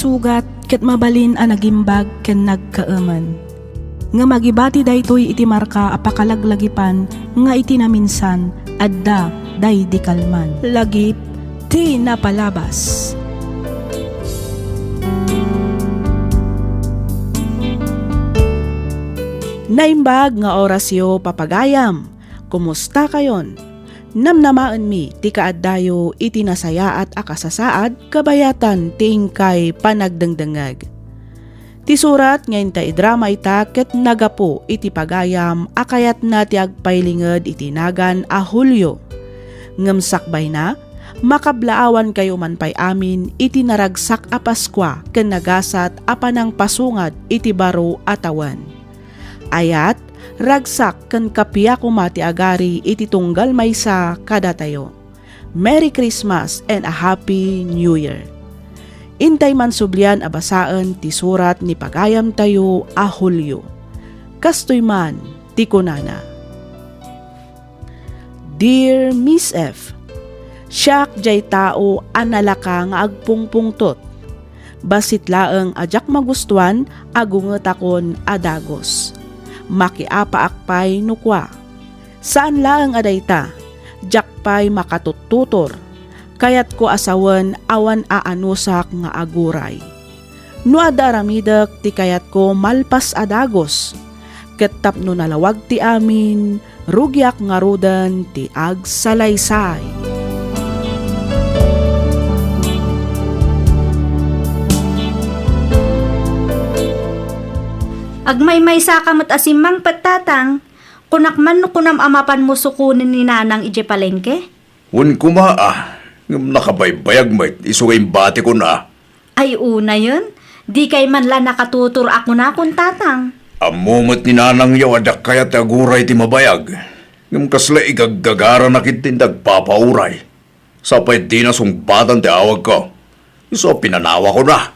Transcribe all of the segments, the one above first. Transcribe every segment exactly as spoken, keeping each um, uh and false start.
Sugat ket mabalin a nagimbag ken nagkaemen. Ngem agibati daytoy iti marka a pakalaglagipan nga iti naminsan, adda daydi kalman. Lagip ti napalabas. Naimbag nga orasyo, papagayam. Kumusta kayon? Namnamaenmi ti kaaddayo iti nasayaat a kasasaad kabayatan ti inkay panagdengdengngeg. Ti surat nga inta idrama ita ket nagapu iti pagayam a kayatna ti agpailinged iti nagan a Julio. Ngem sakbayna, makablaawankayo man pay amin iti naragsak a Paskua ken nagasat a panangpasungad iti baro a tawen. Ayat, ragsak ken kappia koma ti agari iti tunggal maysa kadatayo. Merry Christmas and a Happy New Year! Intay man sublian a basaen ti surat ni pagayamtayo a Julio. Kastoy man ti kunana, Dear Miss F, siak jay tao a nalaka nga agpungpungtot. Bassit laeng a diak magustuan a gungetakon a dagus. Makiapaak pay no kua. Saan laeng a dayta, diak pay makatuttutor. Kayatko a sawen awan aanusak nga aguray. No adda aramidek ti kayatko malpas a dagus, ket tapno nalawag ti amin, rugiak ngaruden ti agsalaysay. Agmaymaysa ka met a simmangpet, Tatang. Kunak man no kunam a mapanmo sukonen ni Nanang idiay palengke? Wen koma a, ngem nakabaybayag met isu nga imbatikon a. Ay, unayen, dikay man la nakatutor a kunakon, Tatang. Ammo met ni Nanangyo a diak kayat ti aguray ti mabayag, ngem kasla igaggagaranak iti nagpapauray. Sapay dina sungbatan ti awagko. Isu a pinanawakon a.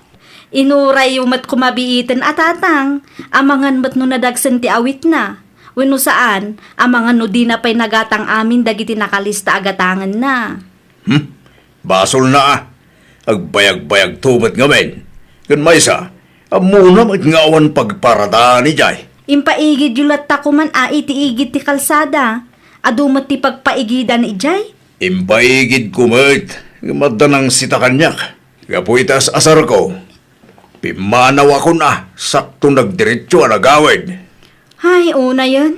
Inurayyo met koma biiten a, Tatang, amangan met no nadagsen ti awitna. Wenno saan, amangan no dina pay nagatang amin dagiti nakalista a gatangenna. Hmm? Basolna a. Agbayagbayagto met ngamin. Ken maysa, ammona met nga awan pagparadaan idiay. Impaigidyo latta koman a iti igid ti kalsada. Adu met ti pagpaigidan idiay. Impaigidko met, ngem adda nangsita kaniak. Gapu iti as-asarko, pimmanawakon a sakto nagdiretso a nagawid. Ay, unayen.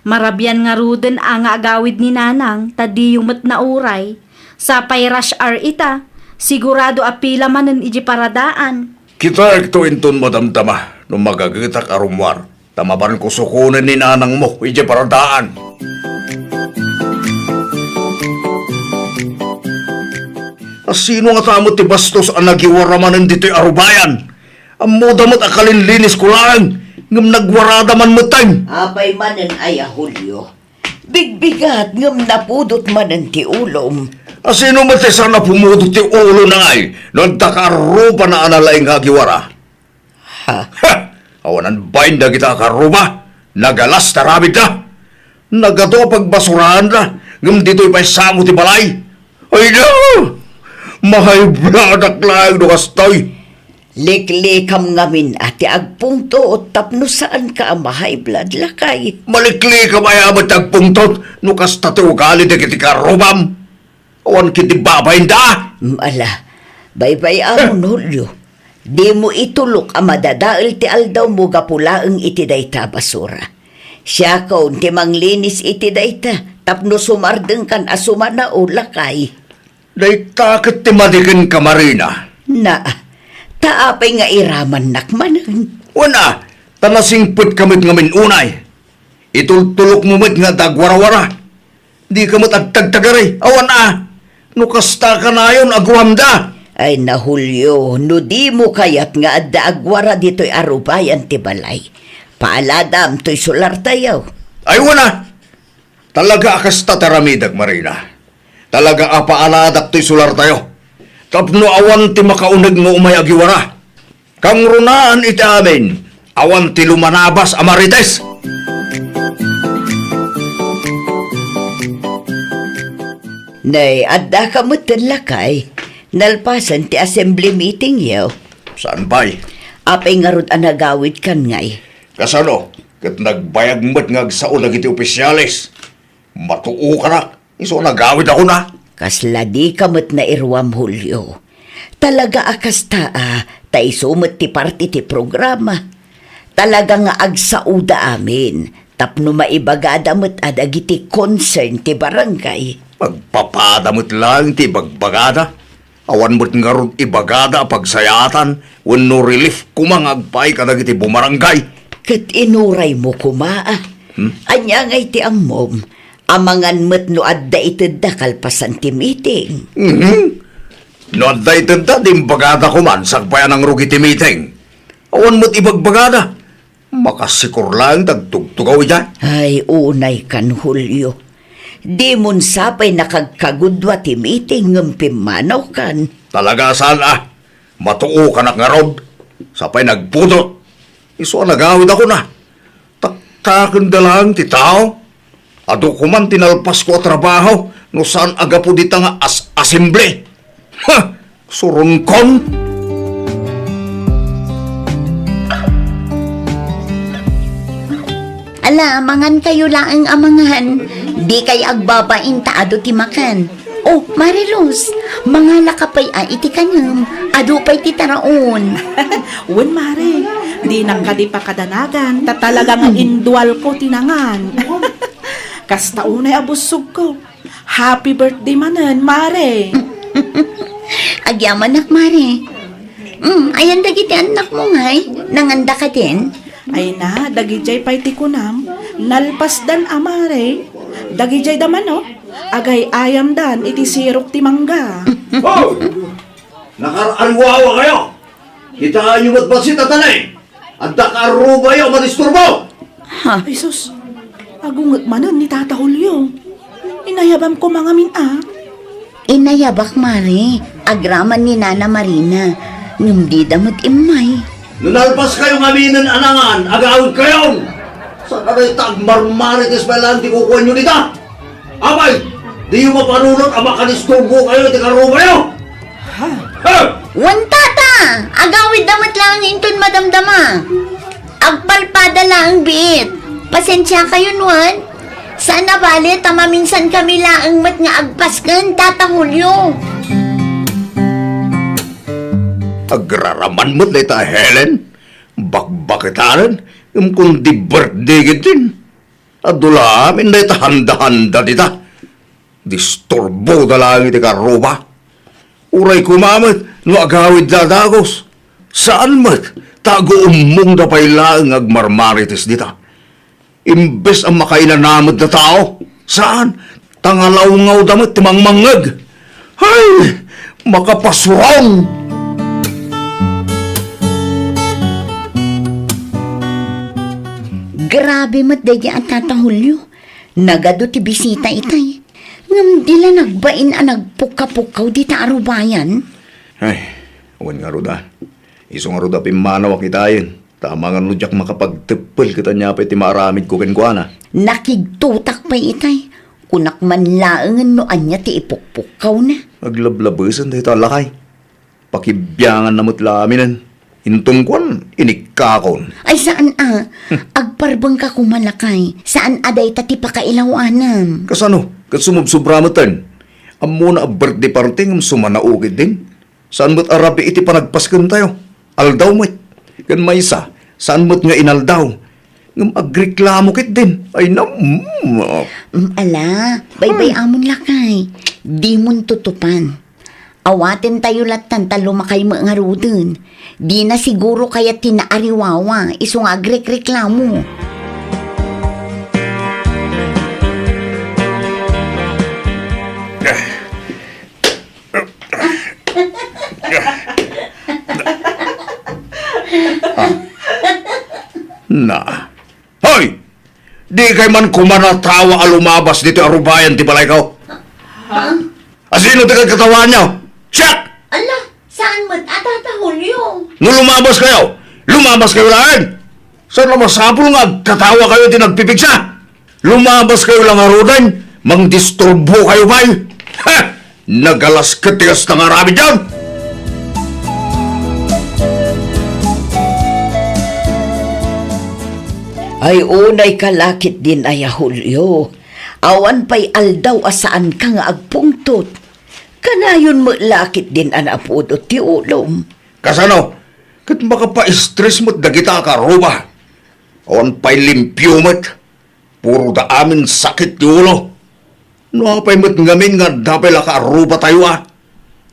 Marabian ngaruden a nga agawid ni Nanang, ta diyo met nauray. Sapay rush hour ita, sigurado a pila manen idiay paradaan. Kitaekto inton madamdama no magagetak a rummuar, ta mapanko sukonen ni Nanangmo idiay paradaan. A, sino ngata met ti bastos a nagiwara manen ditoy arubayan? Ammoda met a kalinlinisko laeng, ngem nagwarada man metten. Apay manen aya, Julio? Bigbigat ngem napudot manen ti ulom. A, sino met ti saan a pumudot ti ulona ngay no adda kaarrubana a nalaing nga agiwara? Ha? Ha! Awanan bain dagita a kaarruba, nagalas ti aramidda. Nagadu a pagbasuraanda, ngem ditoy pay sango ti balay. Ay, da! Mahaybladak laeng no kastoy. Liklikam ngamin a ti agpungtot tapno saanka a mahaybladak, lakay. Maliklikam aya met ti agpungtot no kasta ti ugali dagiti kaarrubam? Awan ketdi babainda? Mm, ala, baybay-amon, Julio. Dimo itulok a madadael ti aldawmo gapu laeng iti dayta a basura. Siakon ti manglinis iti dayta tapno sumardengkan a sumanao, lakay. Dayta ket ti madiken ka, Marina. Na, ta apay nga iramannak manen? Wen a, ta nasingpetka met ngamin unay. Itultulokmo met nga adda agwarawara. Dika met agtagtagari. Awan a. No kasta kanayon, aguamda. Ay na, Julio, no dimo kayat nga adda agwara ditoy arubayan ti balay, paaladam toy solartayo. Ay, wen a. Talaga a kasta ti aramidek, Marina. Talaga a paaladak toy solartayo. Tapno awan ti makauneg nga umay agiwara. Kangrunaan iti amin, awan ti lumanabas a marites. Nay, addaka metten, lakay. Nalpasen ti assembly meeting yo. Saan pay? Apay ngarud a nagawidkan ngay? Kasano? Ket nagbayag met nga agsao dagiti opisyales. Matuokanak, isu a nagawidakon a. Kasla dika met nairuam, Julio. Talaga a kasta a, ta isu met ti parte ti programa. Talaga nga agsaoda amin, tapno maibagada met a dagiti concern ti barangay. Magpapada met laeng ti ibagbagada. Awan met ngarud ibagada a pagsayaatan wenno relief koma nga agpaay kadagiti bumarangay. Ket inuraymo koma, a. Hmm? Ania ngay ti ammom? Amangan met no adda itedda kalpasan ti meeting. Mhm. No adda itedda, di imbagada koman sakbay a nangrugi ti meeting. Awan met ibagbagada. Makasikur laeng ti agtugtugaw idiay. Ay, unaykan, Julio. Dimon sa pay nakagkagudua ti meeting ngem pimmanawkan. Talaga saan a. Matuokanak ngarud. Sa pay nagpudot. Isu a nagawidakon a. Taktakenda laeng ti tao. Adu koman ti nalpasko a trabaho no saan a gapu dita nga as-, assembly. Ha! Surungkon! Ala, mangan kayo laeng a mangan. Di kay agbabain ta adu ti makan. Oh, Mariluz, mangala ka pay a iti kanem. Adu pay ti taraon. Wen, Mare, dinak kadi pakadanagan, ta talaga nga indualko ti nangan. Kasta unay a bussogko. Happy birthday manen, Mare. Agyamanak, Mare. Mm, ayan dagiti annakmo ngay? Nanganda kadin? Ay na, dagidiay pay ti kunam, nalpasdan a, Mare. Dagidiay da manok, agay-ayamdan iti sirok ti mangga. Oh! Nakar-ariwawa kayo! Kitaenyo met bassit a taleng! Adda karrubayo a madisturbo! Ha? Ay sus, agunget manen ni Tata Julio. Inayabam koma ngamin a. Inayabak, Mare, agraman ni Nana Marina, ngem dida met immay. No nalpas kayo ngaminen a nangan, agawid kayon! Saan a dayta agmarmarites pay laeng ti kukuanyo dita? Apay, diyo mapanunot a makadisturbo kayo iti karrubayo? Ha? Ha? Wen, tata, agawidda met laeng inton madamdama. Agpalpada laeng biit. Pasensia kayon, wen. Saan a bale ta maminsan kami laeng met nga agpasken, Tata Julio. Agraraman met dayta a Helen. Bakbaketanen, ngem kundi birthday ketdin. Adu la amin dayta handa-handa dita. Disturboda laeng iti karruba. Uray koma met no agawidda a dagus. Saan met ta aguummongda pay laeng nga agmarmarites dita. Imbes a makainanamedda tao, saan, ta ngalawngaw da met ti mangmangngeg. Hay! Makapasurong! Grabe met daydi a Tata Julio. Nagadu ti bisita itay. Ngem di la nagbain a nagpukka-pukkaw dita a rubayan. Ay, awan ngarud a. Isu ngarud a pimmanawak itayen. Ta amangan no diak makapagteppel ket ania pay ti maaramidko kenkuana. Nakigtotak pay itay. Kunak man laengen no ania ti ipukpukkawna. Aglablabesen dayta a lakay. Pakibianganna met la aminen. Inton kuan, inikkakon. Ay, saan a. Agparbengka koma lakay. Saan a dayta ti pakailawanam. Kasano? Ket sumubsobra meten. Ammona a birthday party ngem sumanaw ketdin. Saan met a rabii iti panagpaskentayo. Aldaw met. Ken maysa, saan met nga inaldaw. Ngem agreklamo ketdin. Ay, nam-, mm, ah. Mm, ala, baybay-amon lakay. Dimon tutupan. Awatentayo lattan ta lumakay met ngaruden. Dina siguro kayat ti naariwawa, isu nga agrekreklamo. Ah. Na. Hoy! Di kay man koma natawa a lumabas ditoy arubayan ti balayko? Ha? Asino ti kagkatawaanyo? Siak! Ala, saan met a, Tata Julio? No lumabas kayo, lumabas kayo laeng! Saan a masapul nga agkatawa kayo ti nagpipigsa? Lumabas kayo la ngaruden, mangdisturbo kayo pay. Ha! Nagalas ket ti kasta nga aramidyo! Ay, unayka la ketdin aya, Julio. Awan pay aldaw a saanka nga agpungtot. Kanayon met la ketdin a napudot ti ulom. Kasano? Ket makapaistres met dagita a kaarruba. Awan pay limpio met. Puro da amin sakit ti ulo. No apay met ngamin nga adda pay la kaarrubatayo a?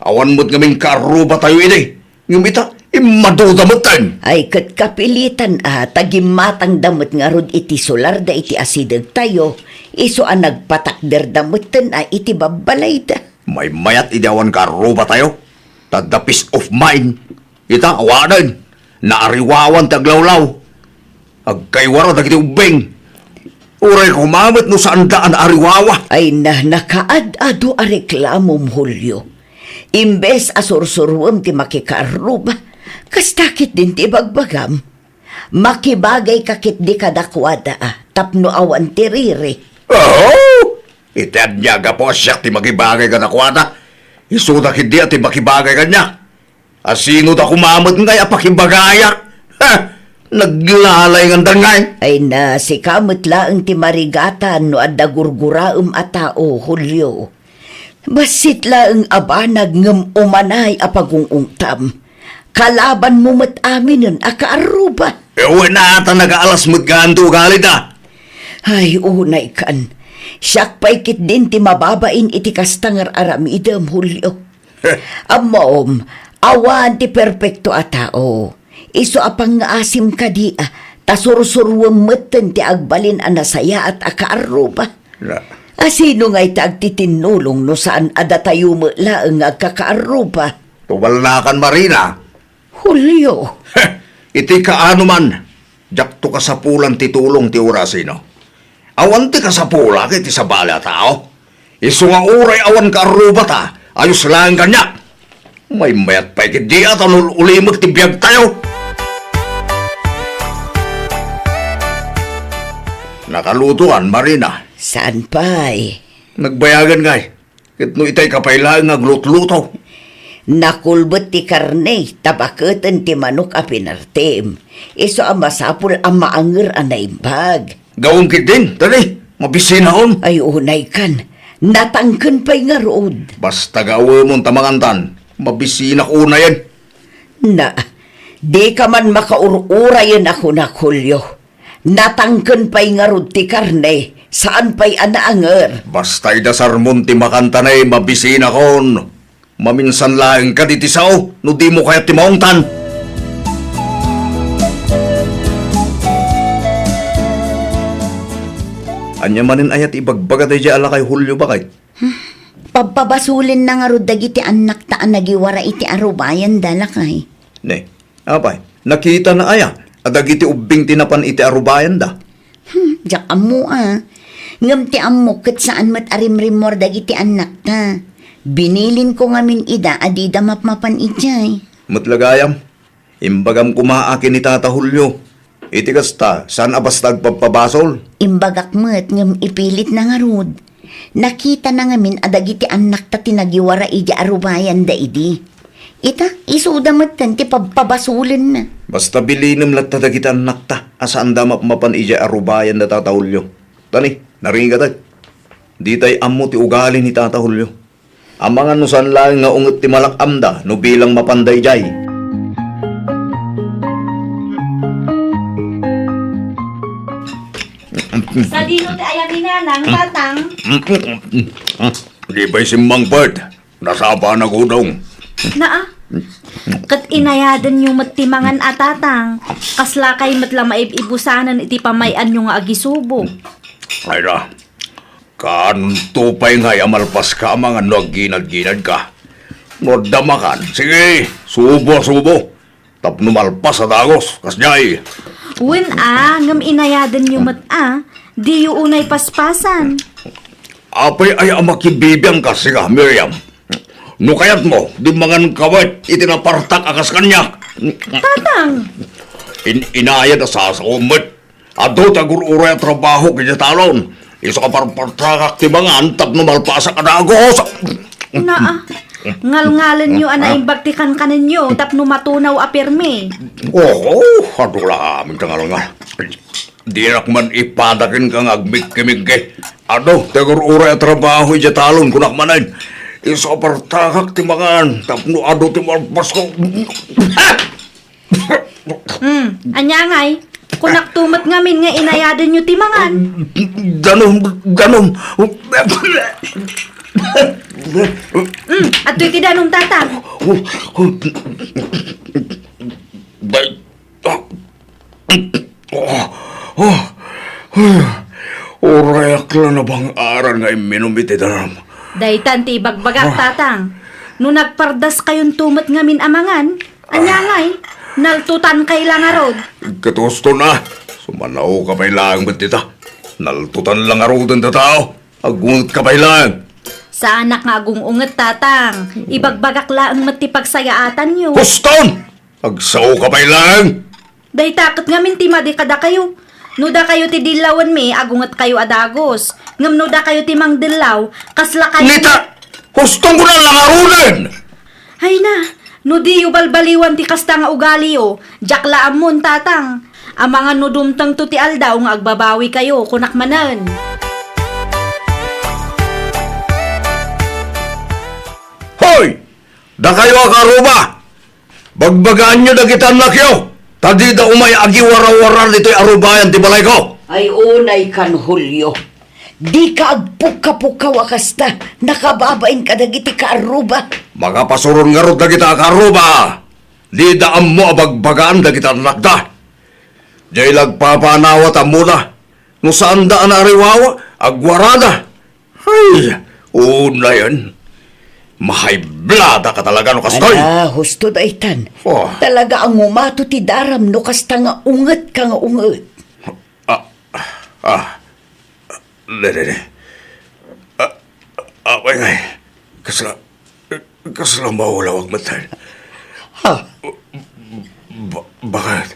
Awan met ngamin kaarrubatayo idi. Ngem ita, immadoda metten. Ay, ket kapilitan a, ta gimmatangda met ngarud iti solarda iti asidegtayo, isu a nagpatakderda metten a iti babbalayda. Maymayat idi awan kaarrubatayo, ta adda peace of mind. Ita, awanen, naariwawan ti aglawlaw. Agkaywara dagiti ubbing. Uray koma met no saanda a naariwawa. Ay na, nakaad-adu a reklamom, Julio. Imbes a sursuruem ti makikaarruba, kasta ketdin ti ibagbagam. Makibagayka ketdi kadakuada a, tapno awan ti riri. Oh! Iti ania a gapu a siak ti makibagay kadakuada? Isuda ketdi a ti makibagay kaniak. Asino da koma met ngay a pakibagayak? Ha! Naglalaynganda ngay. Ay na, sika met laeng ti marigatan no adda gurguraem a tao, Julio. Bassit laeng a banag ngem umanay a pagung-ungtam. Kalabanmo met aminen a kaarruba. E, wen a, ta nagaalas met gayam ti ugalida. Ay, unay kan. Siak pay ketdin ti mababain iti kasta nga ar-aramidem, Julio. Ammom, awan ti perpekto a tao. Isu a pangngaasim kadi a, ta sursuruem metten ti agbalin a nasayaat a kaarruba. Na. Asino ngay ti agtitinnulong no saan a datayo met laeng nga agkakaarruba? Tubalnakan, Marina. Julio. Iti kaano man, diakto kasapulan ti tulong ti urasino. Awan ti kasapulak iti sabali a tao. Isu nga uray awan kaarrubata, ayos laeng kaniak. Maymayat pay ketdi a ta nul-ulimek ti biagtayo. Nakalutoan, Marina? Saan pay? Nagbayagan ngay. Ket no itay ka pay laeng nga aglutluto? Nakulbet ti karne, ta baketen ti manok a pinartim. Isu a masapul a maanger a naimbag. Gaom ketdin, dali, mabisinaon. Ay, unay kan. Natangken pay ngarud. Basta gawemon ta mangantan, mabisinak unayen. Na, dika man makaur-urayen a kunak, Julio. Natangken pay ngarud ti karne, saan pay a naanger. Basta idasarmon ti makantanay, mabisinakon. Maminsan laeng kadi ti sao, no dimo kayat ti maungtan. Ania manen aya ti ibagbaga daydiay a lakay, Julio, baket? Hmm. Pabpabasulenna ngarud dagiti annakta a nagiwara iti arubayanda, lakay. Ne, apay, nakitana aya a dagiti ubbing ti napan iti arubayanda? Hmm, diak ammo a. Ngem ti ammok ket saan met a rimrimmuar dagiti annakta. Binilinko ngamin ida a dida mapmapan idiay. Met la gayam, imbagam koma a ken ni Tata Julio. Iti kasta, saan a basta agpabpabasol? Imbagak met ngem ipilitna ngarud. Nakitana ngamin a dagiti annakta ti nagiwara idi arubayanda idi. Ita, isuda metten ti pabpabasolenna. Basta bilinem latta dagiti annakta a saanda mapmapan idiay arubayanda, Tata Julio. Tani, narigat. Ditay ammo ti ugali ni Tata Julio. Amangan no saan laeng nga unget ti malak-amda no bilang mapanda idiay. Sadino ti ayami, Nanang, Tatang? Di pay simmangpet. Nasapa na gudong. Naa. Ket inayadenyo met ti mangan a, Tatang. Kaslakay met la maib-ibusanen iti pamay-anyo nga agisubo. Ay na. Kaanto pay ngay a malpaska a mangan no agginadginadka? No adda makan, sige, subo a subo. Tapno malpas a dagus, kasdiay. Wen a, ngem inayadenyo met a, diyo unay paspasan. Apay aya a makibibiangka, sika, Miriam? No kayatmo, di manganka met iti napartak a kas kaniak. Tatang! In-, inayad a sasaom met. Adu ti agur-uray a trabaho idiay talon. Isu a parpartakak ti mangan tapno malpasak a dagus. Naa, ngalngalenyo a naimbag ti kankanenyo tapno matunaw a pirmi. Oo, adu la amin ti ngalngal. Dinak man ipada kenka nga agmigkimigki. Adu ti agur-uray a trabaho idiay talon, kunak manen. Isu a partakak ti mangan tapno adu ti malpasko. Hmm, ania ngay? Kunakto met ngamin nga inayadenyo ti mangan. Danum, danum. Hmm, adtoy ti danum, Tatang. Bay-, ah, oh, oh, oh. Urayak la nabang-aran nga imminum iti danum. Daytan ti ibagbagak, Tatang. No nagpardaskayonto met ngamin a mangan, ania ngay? Naltotankay la ngarud. Ket huston a, sumanaoka pay laeng met dita. Naltotan la ngaruden ti tao. Agungetka pay laeng. Saanak nga agung-unget, Tatang. Ibagbagak laeng met ti pagsayaatanyo. Huston! Agsaoka pay laeng. Dayta ket ngamin ti madi kadakayo. No dakayo ti dillawenmi, agungetkayo a dagus. Ngem no dakayo ti mangdellaw, kaslakayo. Nita, huston ko na langaruden! Ay na, no diyo balbaliwan ti kasta nga ugaliyo, diak la ammon, Tatang. Amangan no dumtengto ti aldaw nga agbabawikayo, kunak manen. Hoy! Dakayo a karuba! Bagbagaanyo dagiti annakyo, ta dida umay agiwarawara ditoy arubayan ti balayko. Ay, unay kan Julio. Dika agpukkapukaw a kasta, nakababain kadagiti kaarruba. Makapasuron ngarud dagita a kaarruba. Dida ammo a bagbagaan dagiti annakda. Diay la agpapaanawat ammona. No saanda a naariwawa, agwarada. Ay, unayen. Mahayblada ka talaga no kastoy. Ala, husto daytan. Oh. Talaga a ngumato ti daram no kasta nga unget ka nga unget. Ah, ah, ne, ne, ne. Ah, ah, apay ngay. Kasla, kasla maulawag met. Ha? Ba-, bakit?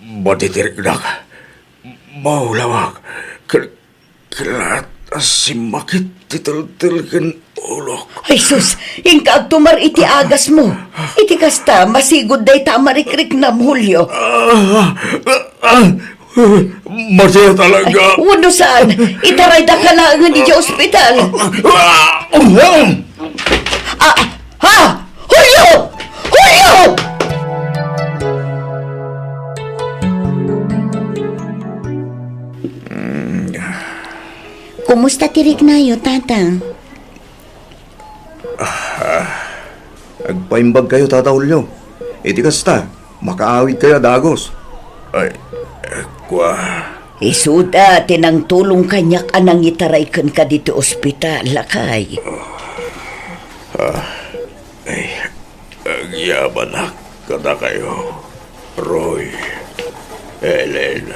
Maditirikdak. Maulawag. Kal-, Ket a simmakit ti teltel ken ulok. Ay sus, inka agtumar iti agasmo. Iti kasta, masigud dayta a marikriknam, Julio. Ah, ah, ah, madi talaga. Ay, wenno saan, itaraydaka laengen idiay ospital. Ah, ah, ah, Ha! Julio! Julio! Kumusta ti riknayo, Tata? Ah, agpaimbag kayo, Tata Julio. Iti kasta, makaawid kayo a dagus. Ay, eh, kua. Isuda ti nangtulong kaniak a nangitaray kenka ditoy ospital, lakay. Ah, ay, agyamanak kadakayo, Roy, Ellen.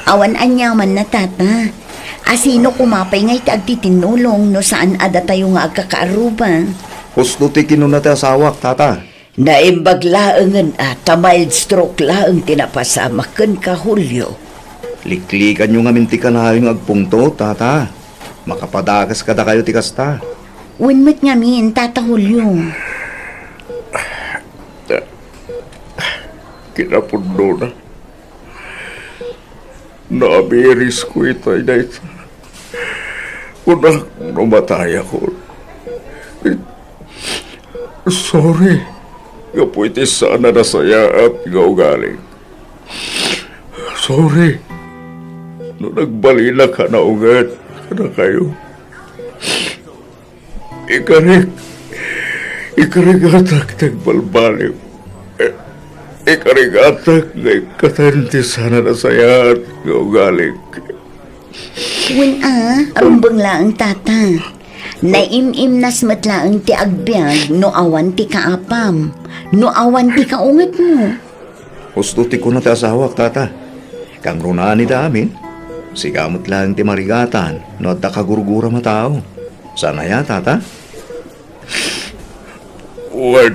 Awan aniamanna, Tata. A sino koma pay nga iti agtitinnulong no saan a datayo nga agkakaarruba? Husto ti kinuna ti asawak, Tata. Naimbag laengen a ta mild stroke laeng ti napasamak kenka, Julio. Liklikanyo ngamin ti kanayon nga agpungtot, Tata. Makapadakas kadakayo ti kasta. Wen met ngamin, Tata Julio. Kinapudnona. Naabirisko itay dayta. Kunak no matayakon. Sorry. Gapu iti saan a nasayaat nga ugalik. Sorry. No nagbalinak a naunget kadakayo. Ikarik, ikarigatak ti agbalbaliw. Eh, ikarigatak nga ikkaten ti saan a nasayaat nga ugalik. Wen a, rumbeng laeng, Tata. Naim-imnas met laeng ti agbiag no awan ti kaapam, no awan ti kaungetmo. Husto ti kuna ti asawak, Tata. Kangrunaan ida amin, sika met laeng ti marigatan no adda kagurguram a tao. Saan aya, Tata? Wen,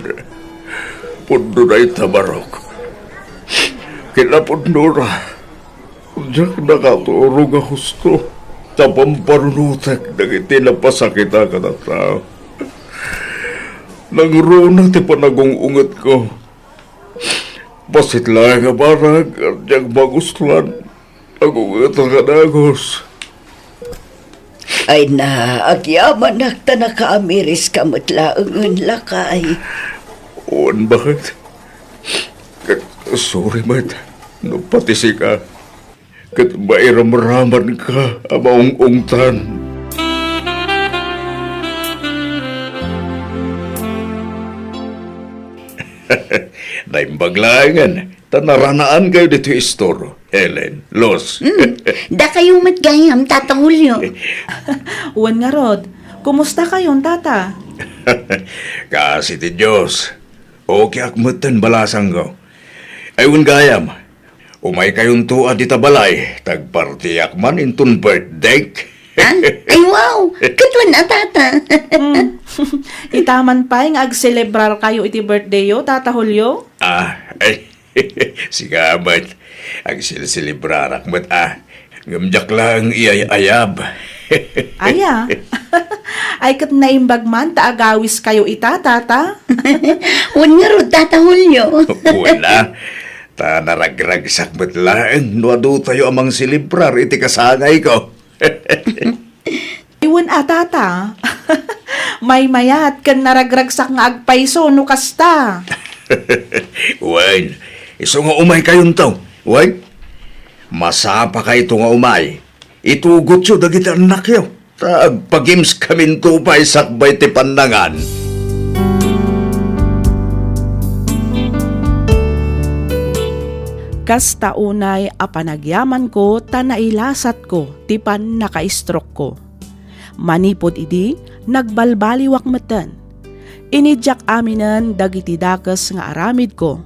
pudno dayta, Barok. Kinapudnona, diak nakaturog a husto ta pampanunotek dagiti napasakitak a tattao. Nangruna ti panagung-ungetko. Bassit laeng a banag a diak magustuan. Agungeto nga dagus. Ay na, agyamanak ta nakaamiriska met laengen, lakay. Wen, baket. Ket sorry met no pati sika ket mairamramanka a maung-ungtan. Naimbag laengen ta naranaankayo ditoy istor, Helen, Luz. Mm. Dakayo met gayam, Tata Julio. Wen ngarud, kumustakayon, Tata? Kaasi ti Dios, okeyak metten balasangko. Ay, wen gayam, umaykayonto a dita balay, ta agpartiak man inton birthday. Ah? Ay, wow! Ket wen a, Tata. Mm. Ita man pay nga agselebrarkayo iti birthdayyo, Tata Julio? Ah, ay, sika met. Agsilselebrarak met, ah. Ngem diak laeng iyay-ayab. Aya? Ay, ket naimbag man ta agawiskayo ita, Tata? Wen ngarud, Tata Julio. Wen a, ta naragragsak met laeng no adutayo a mangselebrar iti kasangayko. Ay, wen a, Tata. Maymayat ken naragragsak nga agpayso no kasta. Wen, isu nga umaykayonto. Wen, masapakayto nga umay. Itugotyo dagiti annakyo, ta agpa-games kaminto pay sakbay ti pannangan. Kasta unay a panagyamanko ta nailasatko ti pannakaistrokko. Manipud idi, nagbalbaliwak metten. Inidiak aminen dagiti dakes nga aramidko,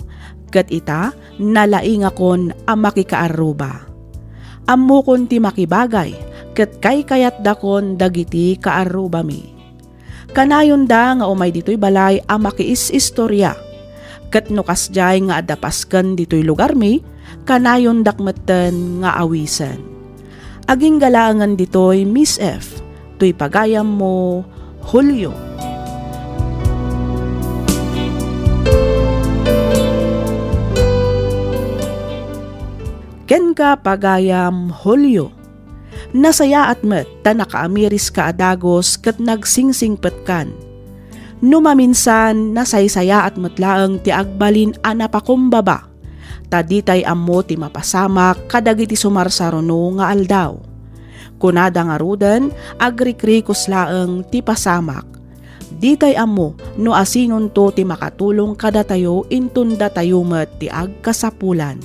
ket ita, nalaingakon a makikaarruba. Ammokon ti makibagay, ket kaykayatdakon dagiti kaarrubami. Kanayonda nga umay ditoy balay a makiis-istoria. Ket no kasdiay nga adda pasken ditoy lugarmi, kanayondak metten nga awisen. Agingga laengen ditoy, Miss F, toy pagayammo, Julio. Kenka, pagayam, Julio. Nasayaat met ta nakaamiriska a dagus ket nagsingsingpetkan. No maminsan, nasaysayaat met laeng ti agbalin a napakumbaba, ta ditay ammo ti mapasamak kadagiti sumarsaruno nga aldaw. Kunada ngaruden, agrikrikos laeng ti pasamak. Ditay ammo no asinonto ti makatulong kadatayo inton datayo met ti agkasapulan.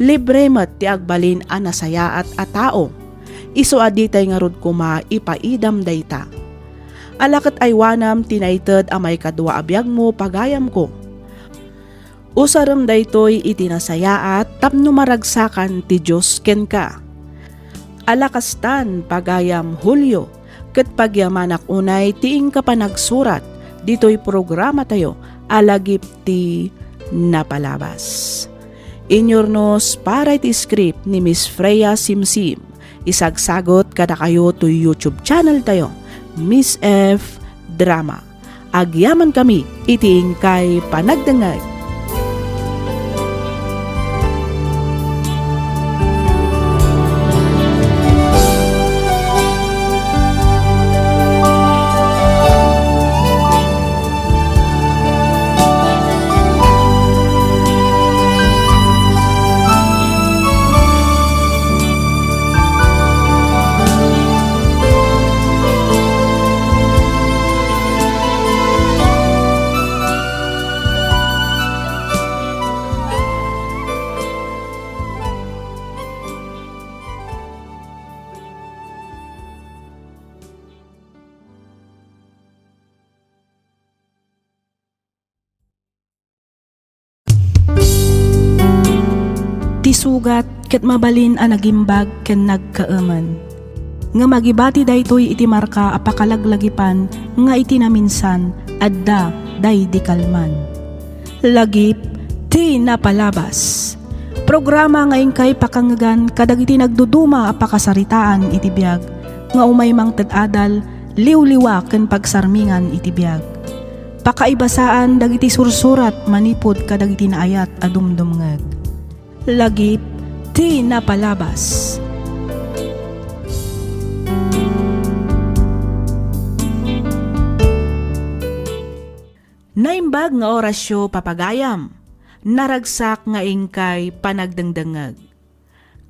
Libre met ti agbalin a nasayaat a tao. Isu a ditay ngarud koma ipaidam dayta. Ala ket aywanam ti naited a maikadua a biagmo, pagayamko. Usarem daytoy iti nasayaat tapno maragsakan ti Dios kenka. Ala kastan, pagayam Julio, ket pagyamanak unay ti inka panagsurat ditoy programatayo a Lagip ti Napalabas. Inyurnos para iti script ni Miss Freya Simsim. Isagsagot kadakayo toy YouTube channel tayo, Miss F Drama. Agyamankami iti inkay panagdengngeg. Ti sugat ket mabalin a nagimbag ken nagkaemen. Ngem agibati daytoy iti marka a pakalaglagipan nga iti naminsan, adda daydi kalman. Lagip ti Napalabas. Programa nga inkay pakangngegan kadagiti nagduduma a pakasaritaan iti biag, nga umay mangted adal, liwliwa ken pagsarmingan iti biag. Pakaibasaan dagiti sursurat manipud kadagiti naayat a dumdumngeg. Lagip Ti napalabas. Naimbag nga orasyo, papagayam. Naragsak nga inkay panagdengdengngeg.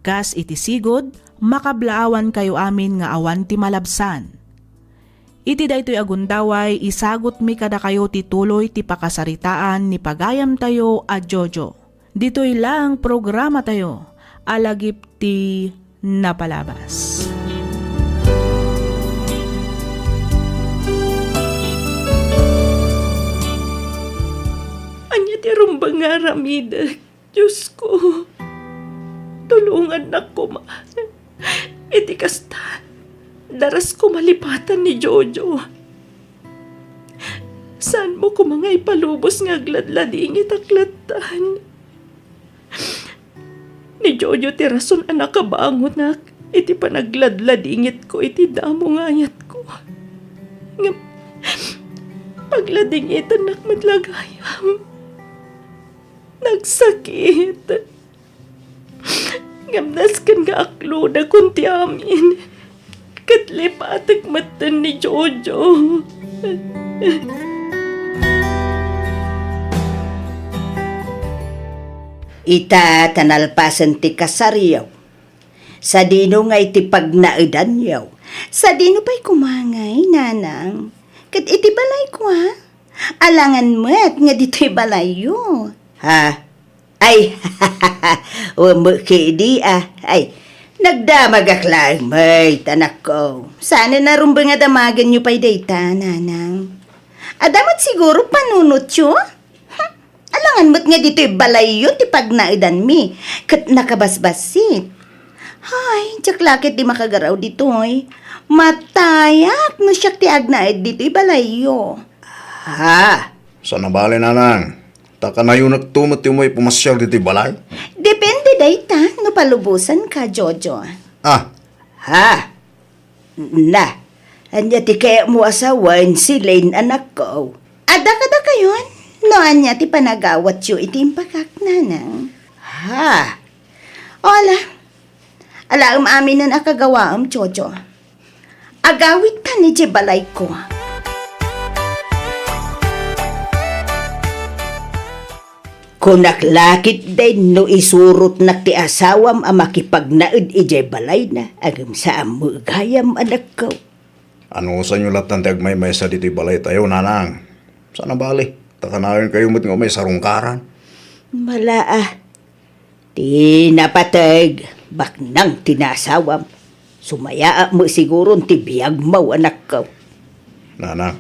Kas iti sigud, makablaawankayo amin nga awan ti malabsan. Iti daytoy a gundaway, isagutmi kadakayo ti tuloy ti pakasaritaan ni pagayamtayo a Jojo. Ditoy laeng programatayo a lagip ti napalabas. Ania ti rumbeng nga aramidek, Diosko? Tulongannak koma. Iti kasta, daras ko malipatan ni Jojo. Saanmo koma nga ipalubos nga agladladingit ak lattan? Ni Jojo ti rason a nakabangonak iti panagladladingitko iti damo nga ayatko. Ngem pagladingitannak met la gayam. Nagsakit. Ngem nasken nga aklodakon ti amin, ket lipatek metten ni Jojo. Ita ta nalpasen ti kasaryo. Sadino ngay ti pagnaedanyo? Sadino pay koma ngay, nanang? Ket iti balayko, a? Alangan met nga ditoy balayyo. Ha? Ay, umekidi, a. Ay, nagdamagak laeng met, anakko. Saan a rumbeng a damagenyo pay dayta, nanang? Adda met siguro panunotyo? Hm, alangan met nga ditoy balayyo ti pagnaedanmi, ket nakabasbassit. Hay, diak la ketdi makagaraw ditoy. Matayak no siak ti agnaed ditoy balayyo. Ha? Saan a bale, nanang. Ta kanayonakto met ti umay pumasiar ditoy balay. Depende dayta no palubosanka, Jojo. Ah. Ha? Na, ania ti kayatmo a sawen, Celine, anakko? Adda kadakayon no ania ti panagawatyo iti impakak, nanang. Ha? Ala, alaem aminen a kagawaem, Jojo. Agawidtan idiay balayko. Kunak la ketdin no isurotnak ti asawam a makipagnaed idiay balayna, ngem saan met gayam, anakko. Anusanyo lattan ti agmaymaysa ditoy balaytayo, nanang? Saan a bale, ta kanayonkayo met nga umay sarungkaran. Bala a. Ti napateg, baknang ti naasawam. Sumayaat met siguron ti biagmo, anakko. Nanang.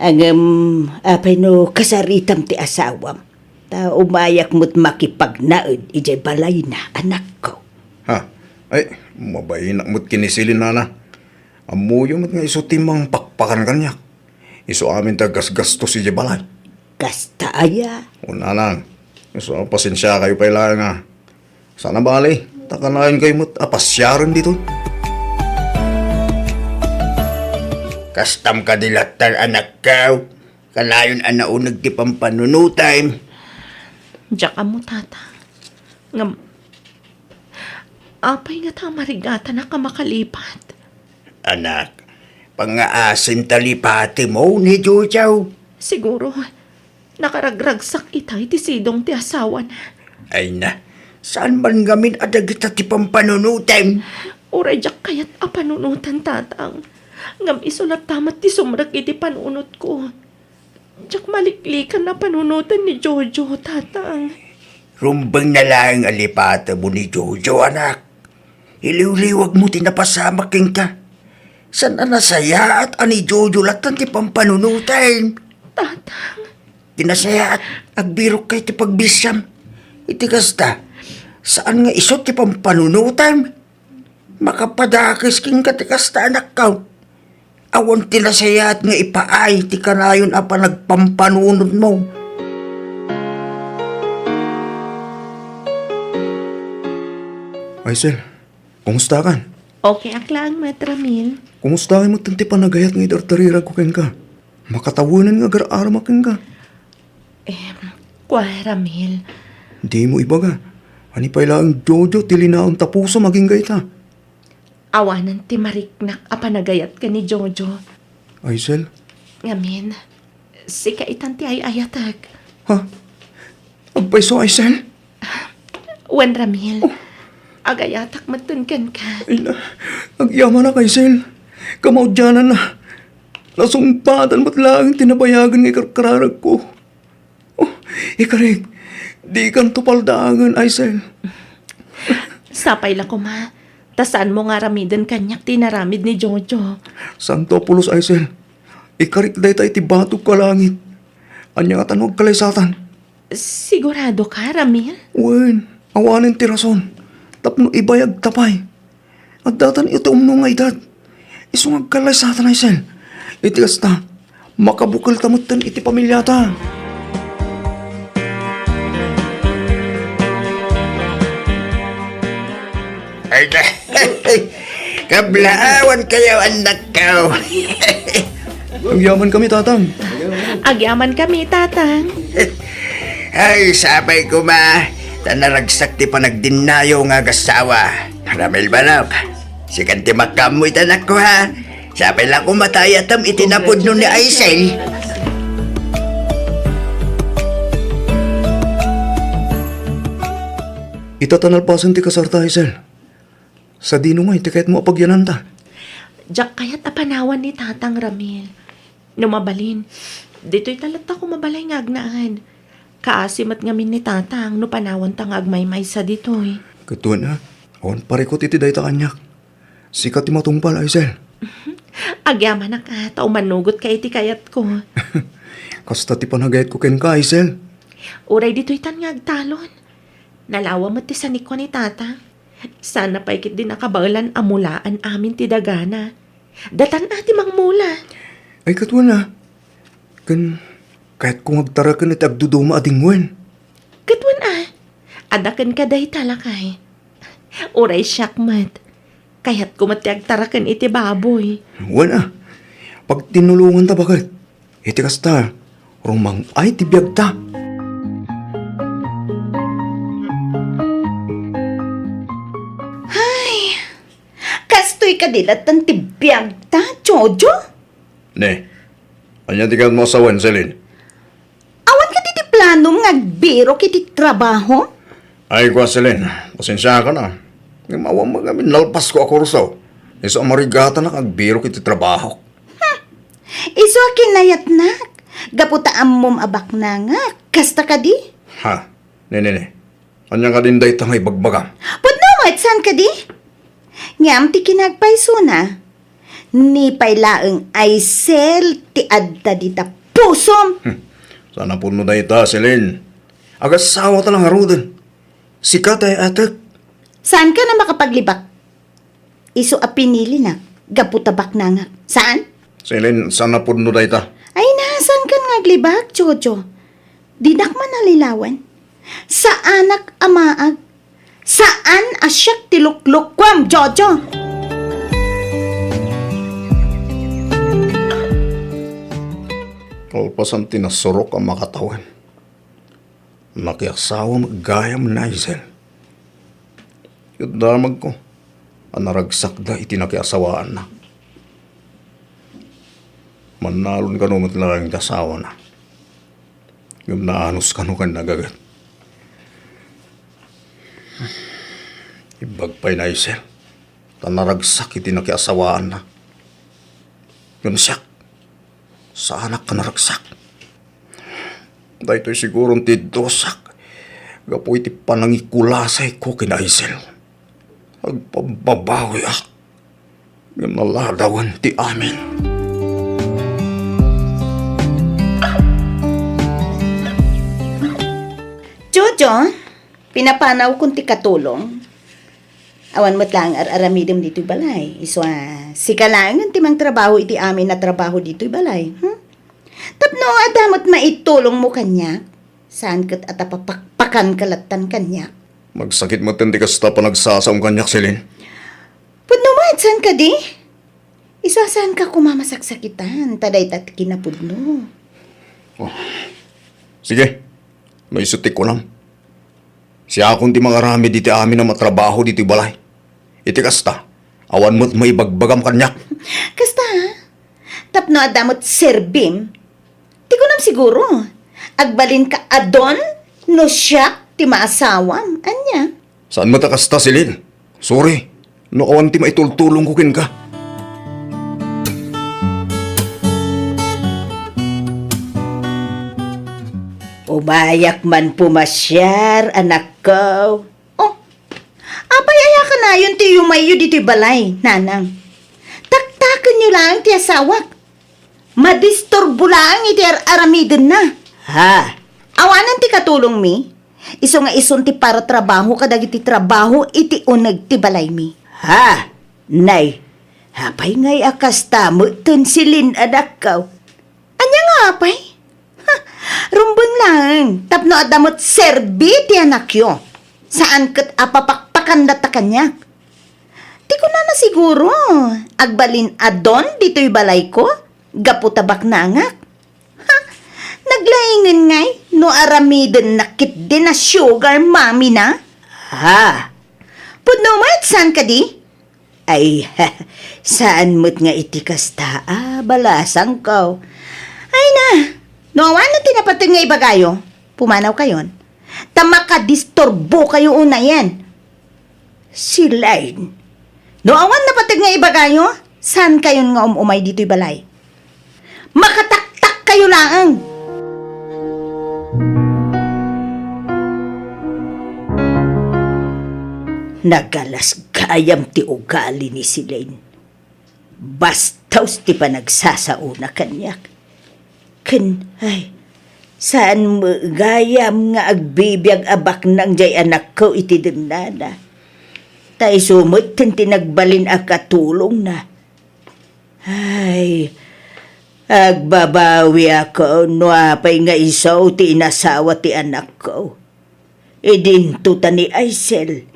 Ngem, apay no kasaritam ti asawam? Ta umayak met makipagnaed idiay balayna, anakko. Ha? Ay, mabainak met ken ni Celine, nana. Ammoyo met nga isu ti mangpakpakan kaniak. Isu amin ti aggasgastos idiay balay. Kasta aya? O, nanang, isu a pasensiakayo pay laeng a. Saan a bale, ta kanayonkayo met a pasiaren ditoy. Kastam kadi lattan, anakko? Kanayon a nauneg ti pampanunotem. Diak ammo, tata. Ngem, apay ngata a marigatanak a makalipat? Anak, pangngaasim ta lipatemo ni Jojo. Siguro, nakaragragsak ita iti sidong ti asawana. Ay na, saan man ngamin a dagita ti pampanunotem? Uray diak kayat a panunotan, tatang. Ngem isu latta met ti sumrek iti panunotko. Diak maliklikan a panunotan ni Jojo, tatang. Rumbeng na laeng a lipatemo ni Jojo, anak. Iliwliwagmo ti napasamak kenka. Saan a nasayaat a ni Jojo lattan ti pampanunotem? Tatang. Ti nasayaat, agbirokka iti pagbisiam. Iti kasta, saan nga isu ti pampanunotem? Makapadakes kenka ti kasta, anakko. Awan ti nasayaat nga ipaay ti kanayon a panagpampanunotmo. Aysel, kumustakan? Okay ak laeng met, Ramil. Kumusta ngay met ti panagayat nga idardariragko kenka? Makatawenan nga agar-aramak kenka. Em, kua, Ramil. Dimo ibaga. Ania pay laeng, Jojo, ti linaon ta pusom agingga ita? Awanen ti mariknak a panagayat ken ni Jojo. Aisel? Ngamin, sika itan ti ay-ayatek. Ha? Agpayso, Aisel? Wen, Ramil. Oh. Agayatak metten kenka. Ay na, agyamanak, Aisel. Kamaudiananna, nasungpatan met laeng ti nabayagen nga ikarkararagko. Oh, ikarik, dikanto paldaangen, Aisel. Sapay la koma, ta saanmo nga aramiden kaniak ti inaramid ni Jojo. Saanto a pulos, Aisel. Ikarik dayta iti batogko a langit. Ania ngata no agkalaysatan? Siguradoka, Ramil? Wen, awanen ti rason. Tapno ibayagta pay. Addatan iti umno nga edad. Isu nga agkalaysatan, Aisel. Iti kasta, makabukelta metten iti pamiliata. Ay, kablaawankayo, annakko. Agyamankami, Tatang. Agyamankami, Tatang. Ay, sapay koma, ta naragsak ti panagdinnayo nga agassawa. Ramil manok, sikan ti makaammo ita, annakko, ha? Sapay la koma ta ayatem iti napudno ni Aisel. Ita ta nalpasen ti kasarta, Aisel. Sadino ngay ti kayatmo a pagyananta? Diak kayat a panawan ni Tatang, Ramil. No mabalin, ditoyta latta koma balay nga agnaed. Kaasi met ngamin ni Tatang no panawanta nga agmaymaysa ditoy. Ket wen a, awan parikut iti dayta kaniak. Sika ti matungpal, Aisel. Agyamanak a, ta umanugotka iti kayatko. Kasta ti panagayatko kenka, Aisel. Uray ditoytan nga agtalon. Nalawa met ti sanikua ni Tatang. Saan pay ketdi nakabaelan a mulaan amin ti dagana. Datan a ti mangmula. Ay, ket wen a. Ken kayatko nga agtaraken iti agduduma a dingwen. Ket wen a. Adda kenka dayta, lakay. Uray siak met. Kayatko met ti agtaraken iti baboy. Wen a. Pagtinulonganta baket. Iti kasta, rumang-ay ti biagta. Ay, kastoy kadi latta ti biagta, Jojo? Ne, ania ti kayatmo a sawen, Celine? Awan kadi ti planom nga agbirok iti trabaho? Ay, kua, Celine, pasensiakan a. Ngem awan met ngamin nalpasko a kurso. Isu a marigatanak agbirok iti trabaho. Hmm. Isu a kinayatnak, gapu ta ammom a baknangak. Kasta kadi? Ha? Ne, ne, ne. Ania kadin dayta nga ibagbagam? Pudno met, saan kadi? Ngem ti kinagpaysona, ni pay laeng Aisel ti adda dita pusom. Hmm. Saan a pudno dayta, Celine. Agassawata la ngaruden. Sika ti ay-ayatek. Saanka a makapaglibak? Isu a pinilinak gapu ta baknangak. Saan? Celine, saan a pudno dayta. Ay na, saankan nga aglibak, Jojo? Dinak man nalilawan. Saanak a maag. Saan a siak ti luklukuam, Jojo. Kalpasan ti nasurok a makatawen. Nakiasawa met gayam ni Aisel. Ket damagko a naragsakda iti nakiasawaanna. Mannalon kano met laeng ti asawana. Ngem naanus kano ken nagaget. Imbag pay ni Aisel ta naragsak iti nakiasawaanna. Ngem siak, saanak a naragsak. Daytoy siguron ti dusak gapu iti panangikulasayko ken Aisel. Agpabbabawiak, ngem naladawen ti amin. Jojo, pinapanawkon ti katulong. Awan met laeng ar-aramidem ditoy balay. Isu a, sika laengen ti mangtrabaho iti amin a trabaho ditoy balay. Hmm? Tapno adda met maitulongmo kaniak, saan ket a ta papakpakanka lattan kaniak. Magsakit metten ti kasta panagsasaom kaniak, Celine. Pudno met, saan kadi? Isu a saanka koma masaksakitan, ta dayta ti kinapudno. Oh. Sige, no isu ti kunam. Siakon ti mangaramid iti amin a matrabaho ditoy balay. Iti kasta, awan met maibagbagam kaniak. Kasta, ha? Tapno adda met serbim? Ti kunam siguro, agbalinka a don no siak ti maasawam. Ania? Saan met a kasta, Celine. Sorry, no awan ti maitultulongko kenka. Umayak man pumasiar, anakko. Oh, apay aya kanayon ti yumayyo ditoy balay, nanang? Taktakenyo laeng ti asawak. Madisturbo laeng iti ar-aramidenna. Ha? Awanen ti katulongmi, isu nga isun ti paratrabaho kadagiti trabaho iti uneg ti balaymi. Ha? Nay, apay ngay a kasta metten, Celine, anakko? Ania nga apay? Ha, rumbeng laeng tapno adda met serbi ti anakyo. Saan ket a papakpakan data kaniak. Ti kunana siguro, agbalin a don ditoy balayko, gapu ta baknangak. Ha, naglaingen ngay no aramidenna ketdi a sugar mommy na? Ha? Pudno met, saan kadi? Ay, saan met nga iti kasta a balasangko. Ay na, no awan ti napateg nga ibagayo, pumanawkayon. Ta makadisturbokayo unayen. Celine, no awan napateg nga ibagayo, saankayon nga um-umay ditoy balay. Makataktakkayo laeng. Nagalas gayam ti ugali ni Celine. Bastos ti panagsasaona kaniak. Ken, ay, saan met gayam nga agbibiag a baknang jay anakko iti dennana. Ta isu metten ti nagbalin a katulongna. Ay, agbabawiak no apay nga isu ti inasawa ti anakko. Idinto ta ni Aisel,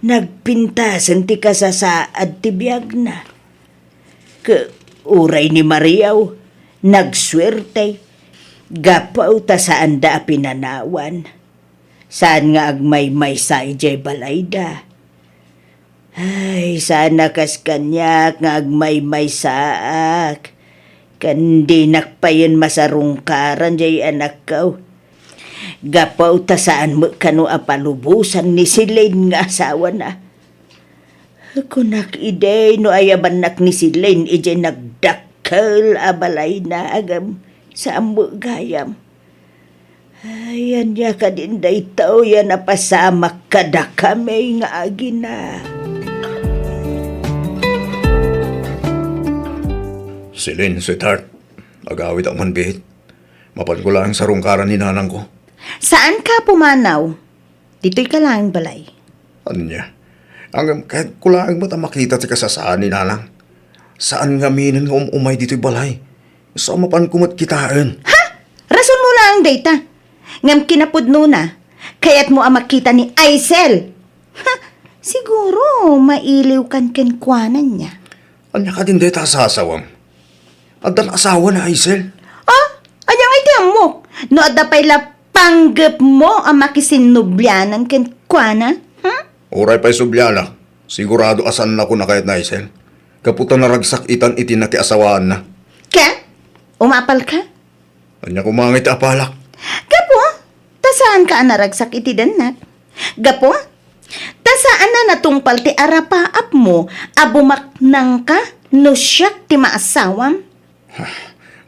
nagpintasen ti kasasaad ti biagna. Ke-, uray ni Mariaw, nagsuerte, gapu ta saanda a pinanawan. Saan nga agmaymaysa idiay balayda. Ay, saan a kas kaniak nga agmaymaysaak, ken dinak payen masarungkaran jay anakko. Gapu ta saan met kano a palubosan ni Celine nga asawana. Kunak idi no ayabannak ni Celine idiay nagdakkel a balayna, agem, saan met gayam. Ay, ania kadin daytoy a napasamak kadakami nga agina? Celine, sweetheart, agawidak man biit. Mapanko laeng sarungkaran ni nanangko. Saanka a pumanaw. Ditoyka laeng balay. Ania? Ngem kayatko laeng met a makita ti kasasaan ni nanang. Saan ngaminen nga um-umay ditoy balay. Isu a mapanko met kitaen. Ha? Rason mo laeng dayta. Ngem kinapudnona, kayatmo a makita ni Aisel. Ha? Siguro, mailiwkan kenkuana nia. Ania kadin dayta a sasawam? Addan asawa ni Aisel? Ah? Ania ngay ti ammok? No adda pay la panggepmo a makisinnublianan kenkuana? Hmm? Uray pay sublianak, sigurado a saannakon a kayat ni Aisel. Gapu ta naragsak itan iti nakiasawaanna. Ken? Umapalka? Ania koma ngay ti apalak? Gapu ta saanka a naragsak iti dennak. Gapu ta saan a natungpal ti arapaapmo a bumaknangka no siak ti maasawam.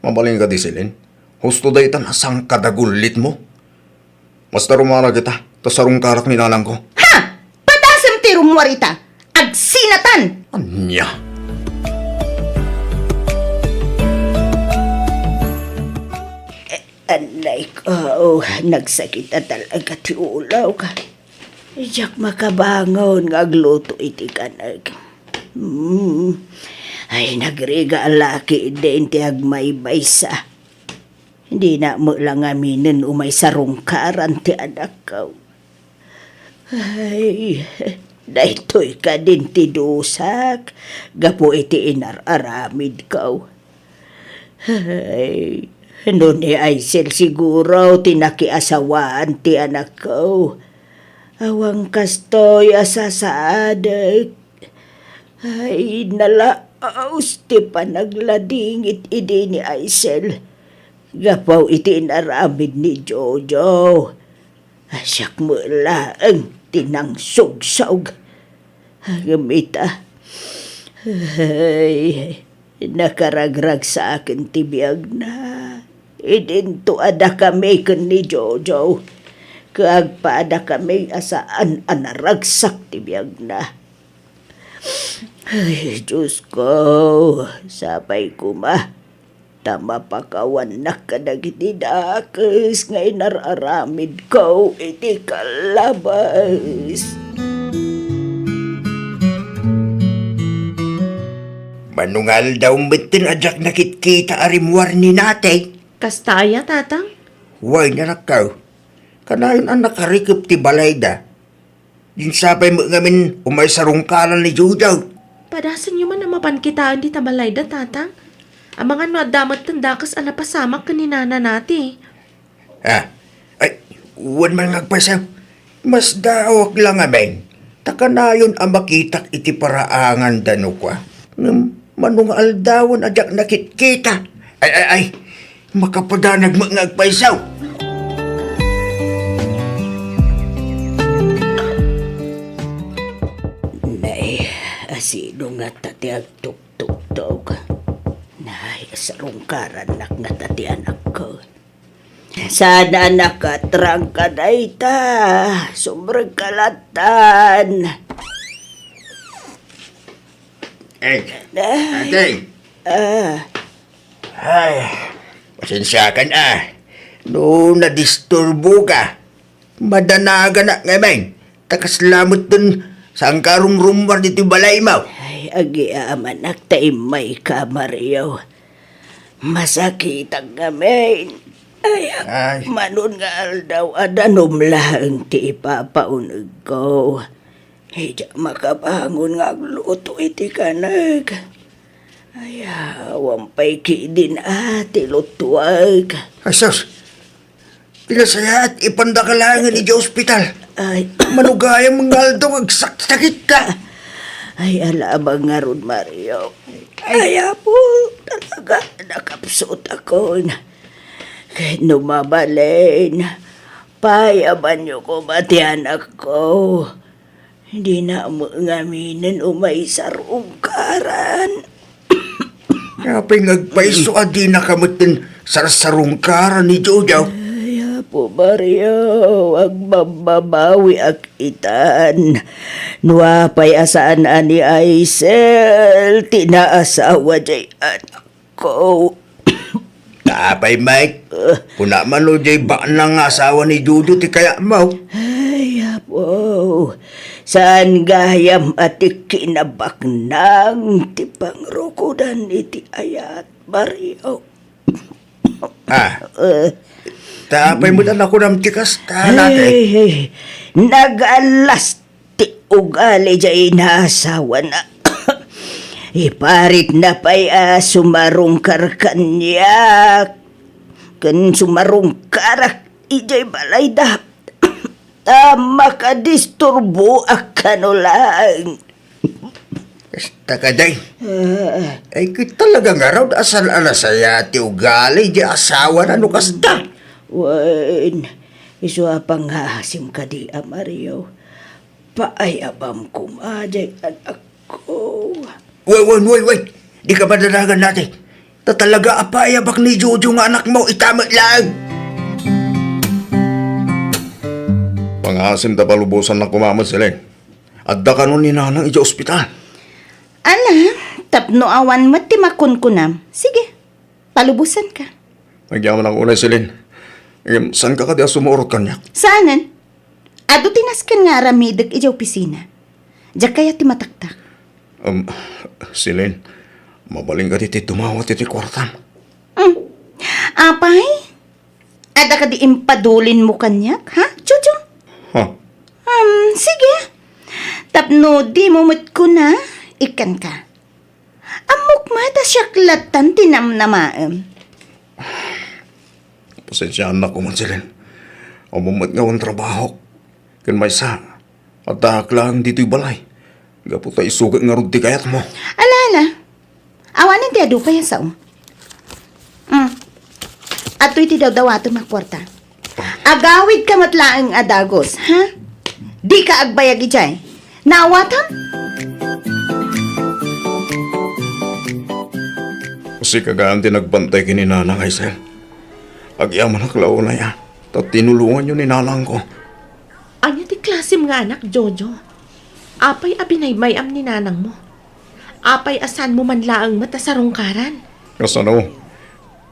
Mabalin kadi, Celine? Husto daytan a sangkadagullitmo. Basta rummuar kita, ta sarungkarak ni nanangko. Ha! Patasem ti rummuar ita! Agsinatan! Ania? Anay ko, nagsakit a talaga ti ulok. Diak makabangon nga agluto iti kanek. Hmm. Ay, nagrigat a laki din ti agmaymaysa. Dinak met la ngaminen umay sarungkaran ti anakko. Ay, daytoy kadin ti dusak gapu iti inar-aramidko. Ay, no ni Aisel siguro ti nakiasawaan ti anakko, Awan kastoy a sasaadek. Ay, nalaus ti panagladingit idi ni Aisel gapu iti inaramid ni Jojo. Siak met laeng ti nangsugsog. Ngem ita, ay, nakaragragsaken ti biagna. Idinto a dakami ken ni Jojo, ket agpaadakami a saan a naragsak ti biagna. Ay, Diyos ko, sapay koma ta mapakawannak kadagiti dakes nga inar-aramidko iti kalabas. Mano nga aldaw metten a diak nakitkita a rimmuar ni Natay? Kasta aya, Tatang? Wen, anakko. Kanayon a nakarikep ti balayda. Dinsapay met ngamin umay sarungkaran ni Jojo. Padasenyo man a mapan kitaen dita balayda, Tatang. Amangan no adda metten dakes a napasamak ken ni Nana Nati. Ah, ay, wen man nga agpayso. Masdaawak la ngamin. Ta kanayon a makitak iti paraanganda no kua. Ngem mano nga aldawen a diak nakitkita. Ay, ay, ay. Makapadanag met nga agpayso. Nay, asino ngata ti agtuktuktok? Nay, sarungkarannak ngata ti anakko. Saan a nakatrangka dayta. Sumrekka lattan. Eh, Nay. Ate. Ah. Ay, pasensiakan a. No nadisturboka, madanaganak ngamin. Ta kasla metten saanka a rumrummuar ditoy balaymo. Ay, agyamanak ta immayka, Mario. Masakitak ngamin. Ay, ay. Mano nga aldaw a danum laeng ti ipapaunegko. Diak makabangon nga agluto iti kanek. Ay, awan pay kidin a ti lutuek. Ay, sus! Ti nasayaat, ipandaka laengen idiay ospital. Ay. Mano gayam nga aldaw nga agsaksakitka. Ay, ala, abang ngarud, Mario. Ay. Ay, Apo, talaga, nakapsutakon. Ket no mabalin, payabanyo koma ti anakko. Dina met ngaminen umay sarungkaran. Apay nga agpayso a dinaka metten sarsarungkaran ni Jojo? Ay, Apo Mario, agbabbabawiak itan. No apay a saan a ni Aisel ti naasawa diay anak ko. Apay, Mike? Kuna man no diay baknang nga asawa ni Jojo ti kayatmo? Ay, Apo, saan gayam a ti kinabaknang ti pangrukodan iti ayat, Mario. Ah. Eh. Ta apay met a nakunam ti kasta, Nate? Ay, ay, nagalas ti ugali diay inaasawana. Iparitna pay a sumarungkar kaniak ken sumarungkarak idiay balayda. Ta makadisturboak kano laeng. Kasta kadi. Ah. Ay, ket talaga ngarud a saan a nasayaat ti ugali diay asawana no kasta. Wen, isu a pangngaasim kadi a Mario. Paayabam koma diay anakko. Wen, wen, wen, wen. Dika madanagan, Nate. Ta talaga a paayabak ni Jojo nga anakmo, ita met laeng. Pangngaasim ta palubosannak koma met, Celine. Adda kano ni Nanang idiay ospital. Ala, tapno awan met ti makunkunam. Sige, palubosanka. Agyamanak unay, Celine. Ngem, saanka kadi a sumurot kaniak? Saanen? Adu ti nasken nga aramidek idiay opisina. Diak kayat ti mataktak. Um, Celine, mabalin kadi ti dumawat iti kuartam? Mm. Apay? Adda kadi impadulinmo kaniak, ha, Jojo? Ha? Um, sige. Tapno dimo met kuna, ikkanka. Ammok met a siak lattan ti namnamaem. Pasensiaannak koma, Celine. Ammom met nga awan trabahok. Ken maysa, addaak laeng ditoy balay. Gapu ta isu ket ngarud ti kayatmo. Ala, ala. Awanen ti adu pay a sao. Mm. Adtoy ti dawdawatem a kuarta. Agawidka met laeng a dagus, ha? Dika agbayag idiay. Naawatam? Sika gayam ti nagbantay ken ni Nanang, Aisel. Agyamanak la unay a ta tinulonganyo ni nanangko. Ania ti klasem nga anak, Jojo? Apay a binaybay-am ni nanangmo? Apay a saanmo man laeng met a sarungkaran? Kasano?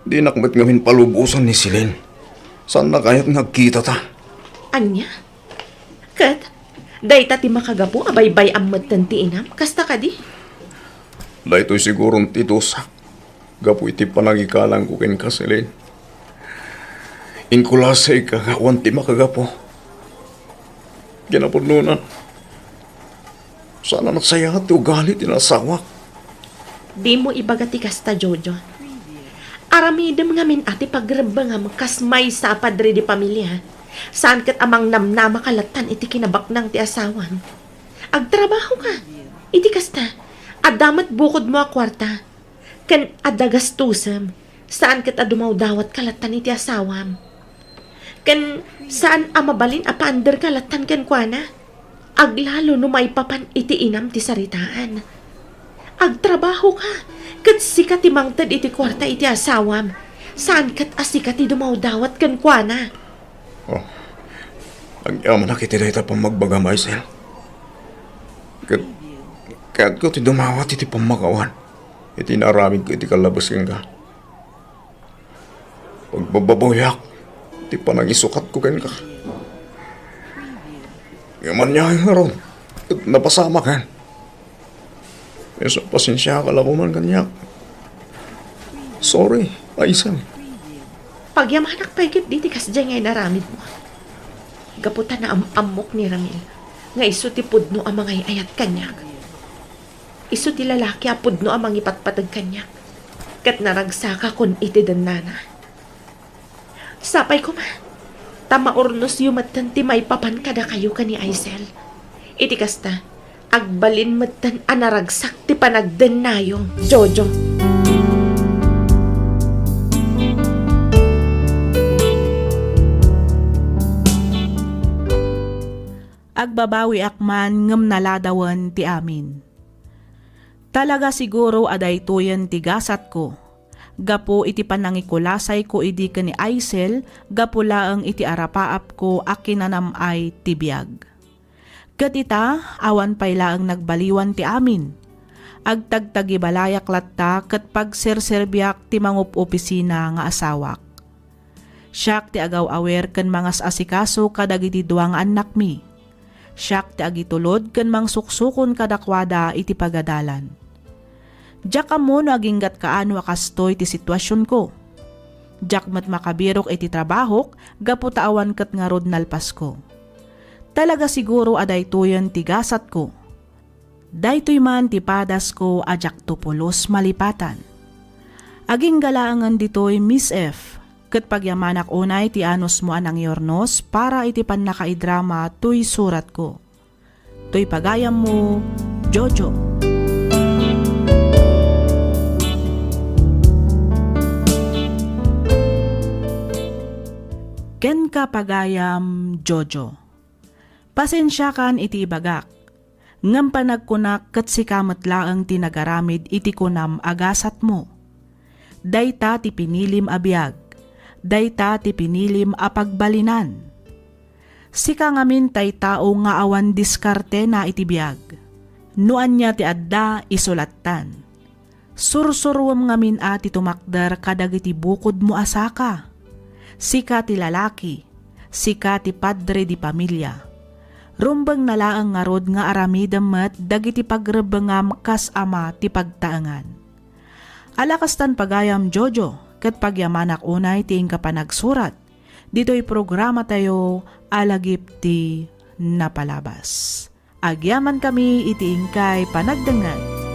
Dinak met ngamin palubosan ni Celine. Saanna kayat nga agkitata? Ania? Ket, dayta ti makagapu a baybay-am metten ti inam? Kasta kadi? Daytoy siguron ti dusak gapu iti panangikalangko kenka, Celine. Inkulasayka nga awan ti makagapu. Kinapudnona, saan a nasayaat ti ugali ti naasawak. Dimo ibaga ti kasta, Jojo. Aramidem ngamin a ti pagrebbengam kas maysa a padre de pamilia. Saan ket a mangnamnamaka lattan iti kinabaknang ti asawam. Agtrabahoka. Iti kasta, adda met bukodmo a kuarta. Ken adda gastosem, saan ket a dumawdawatka lattan iti asawam. Ken saan a mabalin a paanderka lattan kenkuana, aglalo no maipapan iti inam ti saritaan. Agtrabahoka, ket sika ti mangted iti kuarta iti asawam, saan ket a sika ti dumawdawat kenkuana. Oh, agyamanak iti dayta pammagbagam, Aisel. Ket kayatko ti dumawat iti pammakawan iti naaramidko iti kallabes kenka. Pagbababawiak ti panangisukatko kenka. Ngem ania ngarud ket napasamaken. Isu, pasensiaka la koman kaniak. Sorry, Aisel. Pagyamanak pay ketdi ti kasdiay nga inaramidmo. Gapu ta naam-ammok ni Ramil nga isu ti pudno a mangay-ayat kaniak. Isu ti lalaki a pudno a mangipatpateg kaniak, ket naragsakakon iti dennana. Sapay koma, ta maurnosyo metten ti maipapan kadakayo ken ni Aisel. Iti kasta, agbalin metten a naragsak ti panagdennayo, Jojo. Agbabawiak man ngem naladawen ti amin. Talaga siguro a daytoyen ti gasatko, gapu iti panangikulasayko idi ken ni Aisel gapu laeng iti arapaapko a kinanam-ay ti biag. Ket ita, awan pay laeng nagbaliwan ti amin. Agtagtagibalayak latta ket pagserserbiak ti mangup-opisina nga asawak. Siak ti agaw-awer ken mangas-asikaso kadagiti dua nga annakmi. Siak ti agitulod ken mangsuksukon kadakuada iti pagadalan. Diak ammo no aginggat kaano a kastoy ti situasionko. Diak met makabirok iti trabahok gapu ta awan ket ngarud nalpasko. Talaga siguro a daytoyen ti gasatko. Daytoy man ti padasko a diakto pulos malipatan. Agingga laengen ditoy, Miss F, ket pagyamanak unay ti anusmo a nangiurnos para iti pannakaidrama toy suratko. Toy pagayammo, Jojo. Kenka, pagayam Jojo. Pasensiakan iti ibagak, ngem panagkunak ket sika met laeng ti nagaramid iti kunam a gasatmo. Dayta ti pinilim a biag, dayta ti pinilim a pagbalinan. Sika ngamin tay tao nga awan diskartena iti biag. No ania ti adda, isu lattan. Sursuruem ngamin a ti tumakder kadagiti bukodmo a saka. Sika ti lalaki, sika ti padre di pamilia. Rumbengna laeng ngarud nga aramidem met dagiti pagrebbengam kas ama ti pagtaengan. Ala kastan pagayam, Jojo, ket pagyamanak unay ti inka panagsurat ditoy programatayo a Lagip ti Napalabas. Agyamankami iti inkay panagdengngeg.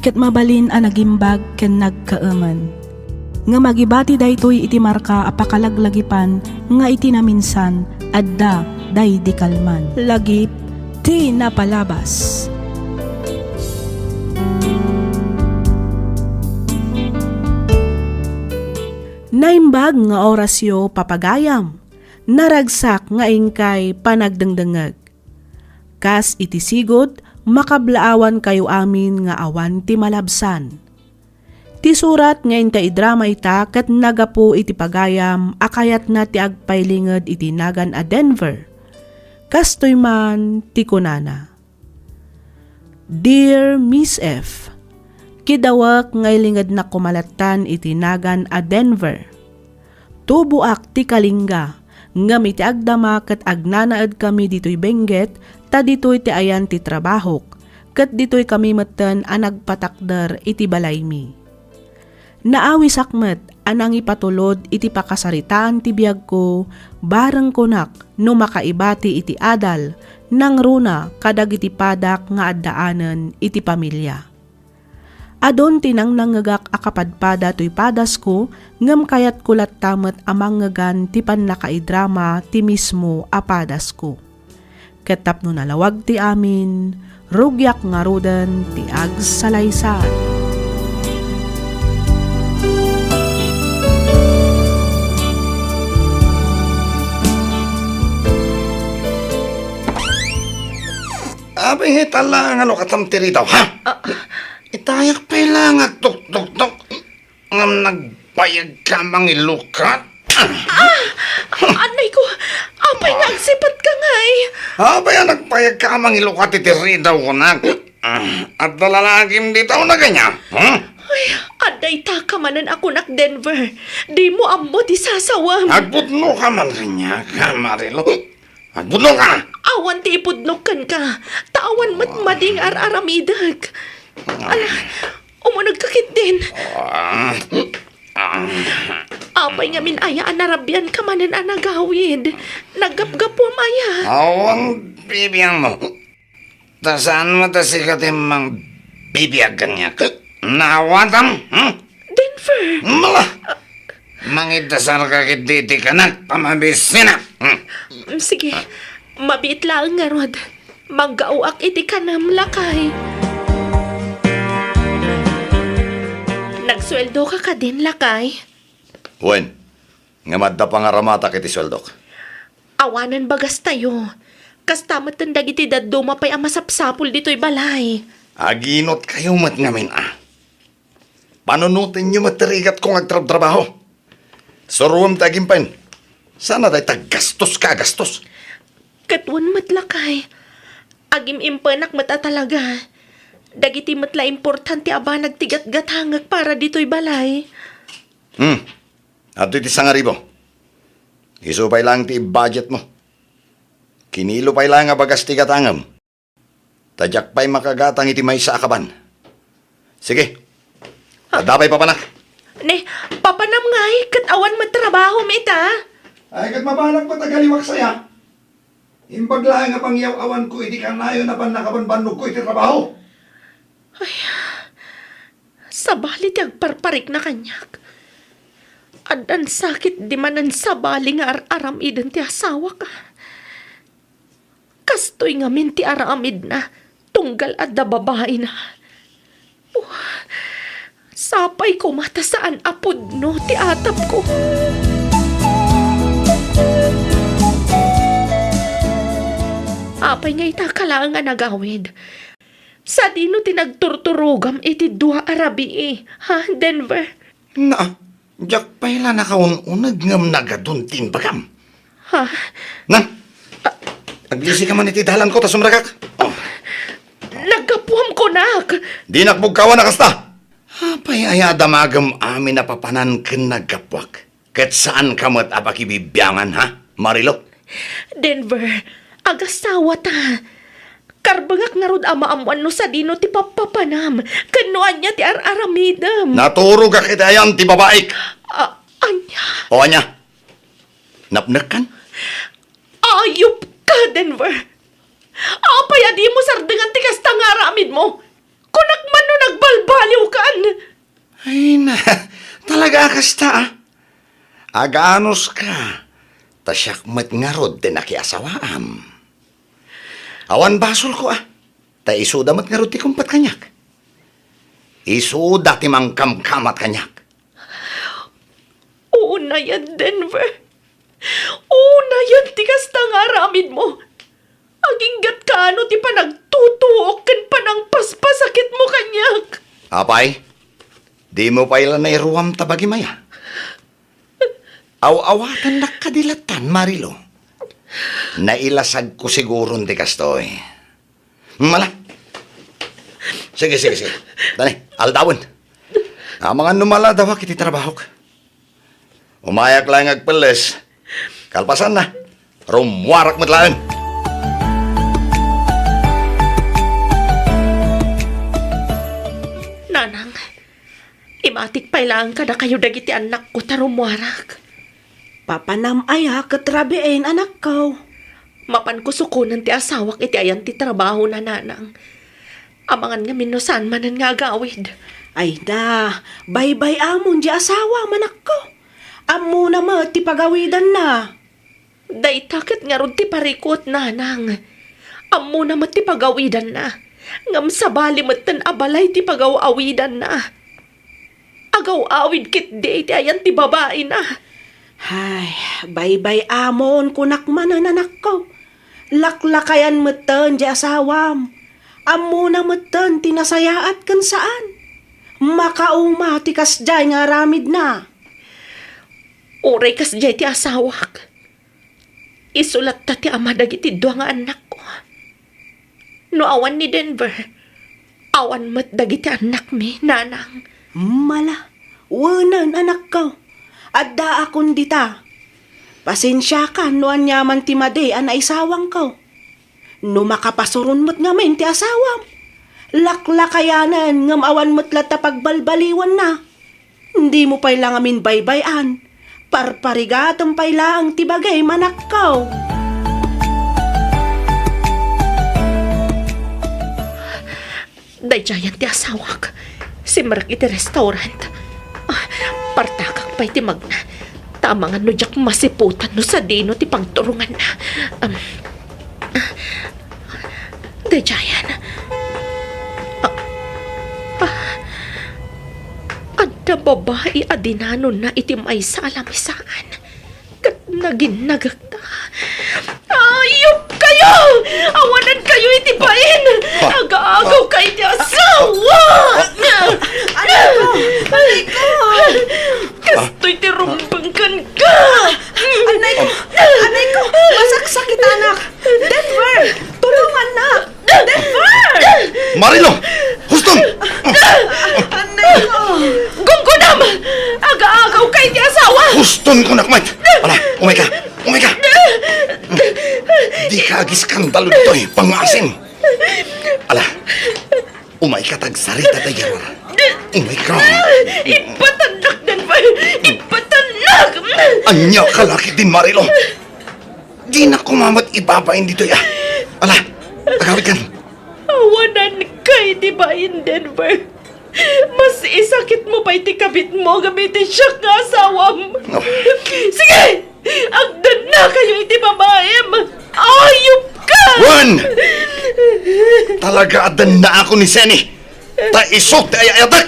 ket mabalin a nagimbag ken nagkaemen. Ngem agibati daytoy iti marka a pakalaglagipan nga iti naminsan, adda daydi kalman. Lagip ti napalabas. Naimbag nga orasyo, papagayam. Naragsak nga inkay panagdengdengngeg. Kas iti sigud, makablaawankayo amin nga awan ti malabsan. Ti surat nga inka idrama ita ket nagapu iti pagayam a kayatna ti agpailinged iti nagan a Denver. Kastoy man ti kunana, "Dear Miss F, kidawek nga ilingednak koma lattan iti nagan a Denver. Tuboak ti Kalinga, ngem iti agdama ket agnanaedkami ditoy Benguet, ta ditoy ti ayan ti trabahok, ket ditoy kami metten a nagpatakder iti balaymi. Naawisak met a nangipatulod iti pakasaritaan ti biagko, bareng kunak no makaibati iti adal, nangruna kadagiti padak nga addaanen iti pamilya. Adun ti nangnangngegak a kapadpada toy padasko, ngem kayatko latta met a mangngegan ti pannakaidrama ti mismo a padasko. Ket tapno nalawag ti amin, rugiak ngaruden ti agsalaysay." Apay nga ita la nga lukatam ti ridaw, ha? Ah. Itayak pay la nga agtuktuktok. Ngem nagbayag ka mangilukat? Ah! Anay ko! Apay nga agsipat ka ngay? Apay a nagbayag ka mangilukat iti ridaw kunak? Ah, adda lalagim dita una kaniak, ha? Ay, adda ita ka manen a kunak, Denver. Dimo ammo ti sasawem. Agpudno ka man kaniak, Marilo. Agpudno ka! Awan ti ipudnok kenka, ta awan met madi nga ar-aramidek. Ala, umuneg ka ketdin. Ah, ah. Apay ngamin aya a narabian ka manen a nagawid? Naggapgapuam aya? Awan bibiangmo. Ta saan met a sika ti mangbibiag kaniak? Naawatam, hmm? Denver! Mala! Mangidasar ka ketdi iti kanak, pamabisina! Hmm? Mm, sige. Mabiit laeng ngarud. Manggaoak iti kanem, lakay. Nagsueldo ka kadin, lakay? Wen, ngem adda pangaramatak iti sueldok. Awanen bagastayo. Kasta metten dagiti dadduma pay a masapsapul ditoy balay. Aginotkayo met ngamin a. Panunotenyo met ti rigatko nga agtrabtrabaho. Suroem ti agimpen. Saan a dayta gastos ka a gastos. Ket wen met, lakay. Agim-impenak met a talaga. Dagiti met la importante a banag ti gatgatangek para ditoy balay. Hmm. Adtoy ti sangaribu. Isu pay laeng ti ibudgetmo. Kinilo pay laeng a bagas ti gatangem. Ta diak pay makagatang iti maysa a kaban. Sige. Adda pay papanak. Ne, papanam ngay, ket awan met trabahom ita? Ay, ket mapanak met a galiwak saya. Imbag laeng a pangyaw-awanko iti kanayon a pannakabanbannogko iti trabaho. Ay, sabali ti agparparikna kaniak. Addan sakit di manen sabali nga ar-aramiden ti asawak. Kastoy ngamin ti aramidna, tunggal adda babaina. Oh, sapay koma ta saan a pudno ti atapko. Apay nga ita ka laeng a nagawid? Sadino ti nagturturogam iti dua a rabii, ha, Denver? Na, diak pay la nakaun-uneg ngem nagadun ti imbagam. Ha? Na, aglisi ka man iti dalanko ta sumrekak. Oh. Naggapuam kunak. Dinak bugkawan a kasta. Apay aya a damagem amin a papanan ken naggapuak? Ket saanka met a pakibibiangan, ha, Marilo? Denver, agasawa ta. Karbengak ngarud a maammuan no sadino ti pappapanam, ken no ania ti ar-aramidem. Naturogak iti ayam ti babaik. A-, ania? O ania? Napnekkan? Ayup ka, Denver! Apay a dimo sardengan ti kasta nga aramidmo? Kunak man no nagbalbaliwkan! Ay na, talaga a kasta, a. Aganuska, ta siak met ngarud ti nakiasawaam. Awan basolko, a, ta isuda met ngarud ti kumpat kaniak. Isuda ti mangkamkamat kaniak. Unayen, Denver. Unayen ti kasta nga aramidmo. Aginggatka no ti panagtutuok ken panangpaspasakitmo kaniak. Apay, dimo pay la nairuam ta bagim aya? Aw-awatennak kadi lattan, Marilo. Nailasagko siguron ti kastoy. Mala. Sige, sige, sige. Dani, aldawen. Amangan no maladawak iti trabahok. Umayak laeng agpelles. Kalpasanna, rummuarak met laeng. Nanang, imatik pay laeng kadakayo dagiti annakko ta rummuarak. Papanam aya ket rabiin, anakko? Mapanko sukonen ti asawak iti ayan ti trabahona, nanang. Amangan ngamin no saan manen nga agawid. Ay na, baybay-amon diay asawam, anakko. Ammona met ti pagawidanna. Dayta ket ngarud ti parikut, nanang. Ammona met ti pagawidanna. Ngem sabali metten a balay ti pagaw-awidanna. Agaw-awid ketdi iti ayan ti babaina. Ay, baybay-amon, kunak manen, anakko. Laklakayan metten diay asawam. Ammona metten ti nasayaat ken saan. Makauma ti kasdiay nga aramidna. Uray kasdiay ti asawak, isu latta ti ama dagiti dua nga annakko. No awan ni Denver, awan met dagiti annakmi, nanang. Mala, wenen, anakko. Addaakon dita. Pasensiakan no aniaman ti madi a naisawangko. No makapasuron met ngamin ti asawam, laklakayanen ngem awan met latta pagbalbaliwanna. Dimo pay la ngamin baybay-an. Parparigatem pay laeng ti bagim, anakko. Daydiayen ti asawak. Simrek iti restaurant. Ah, partakak pay ti magna. Ta amangan no diak masiputan no sadino ti pagturonganna. Um, ah, daydiayen. Ah, ah, adda babai a dinanonna iti maysa a lamisaan. Ket naginnagakta. Ayupkayo! Awanankayo iti bain! Ah! Agaagawka iti asawa! Ah! Anay ko! Anay ko! Kastoy ti rumbeng kenka! Anay ko! Anay ko! Masaksakitanak! Denver! Tulongannak! Denver! Marilo! Huston! Anay ko! Gunggonam! Agaagawka iti asawa! Huston, kunak met! Ala, umayka! Umayka! Dika agiskandalo ditoy pangngaasim! Ala, umayka ta agsarita daydiay. Umayka! Ipatannak, Denver! Ipatannak! Ania ka la ketdin, Marilo? Dinak koma met ibabain ditoy, a. Ala, agawidkan. Awananka iti bain, Denver. Mas isakitmo pay ti kabitmo ngem iti siak nga asawam. Oh. Sige! Agdannakayo iti babaim! Ayupka! Wen! Talaga a dannaakon ni Seni! Ta isuk ti ay-ayatek!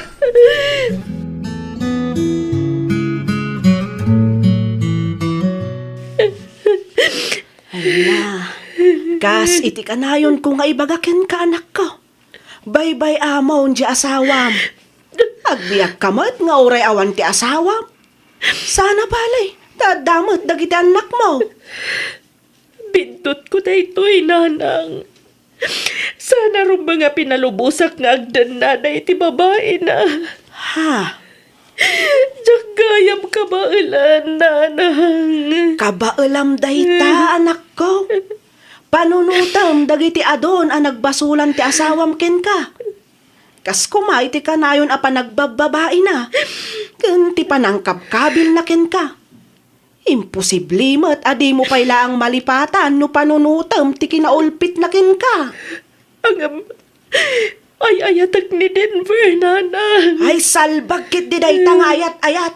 Ala, kas iti kanayonko nga ibaga kenka, anakko. Baybay-amon diay asawam. Agbiagka met nga uray awan ti asawam. Sana balay, ta adda met dagiti annakmo. Bindutko daytoy, nanang. Sana rumbeng a pinalubosak nga agdannada iti babaina. Ha? Diak gayam kabaelan, nanang. Kabaelam dayta, anakko. Panunotem dagiti adun a nagbasolan ti asawam kenka. Kas koma iti kanayon a panagbabbabaina ken ti panangkabkabilna kenka. Imposible met a dimo pay laeng malipatan no panunotem ti kinaulpitna kenka. Ngem, Ay-ayatek ni Denver, Nanang. Ay, salbag ketdi dayta nga ayat-ayat.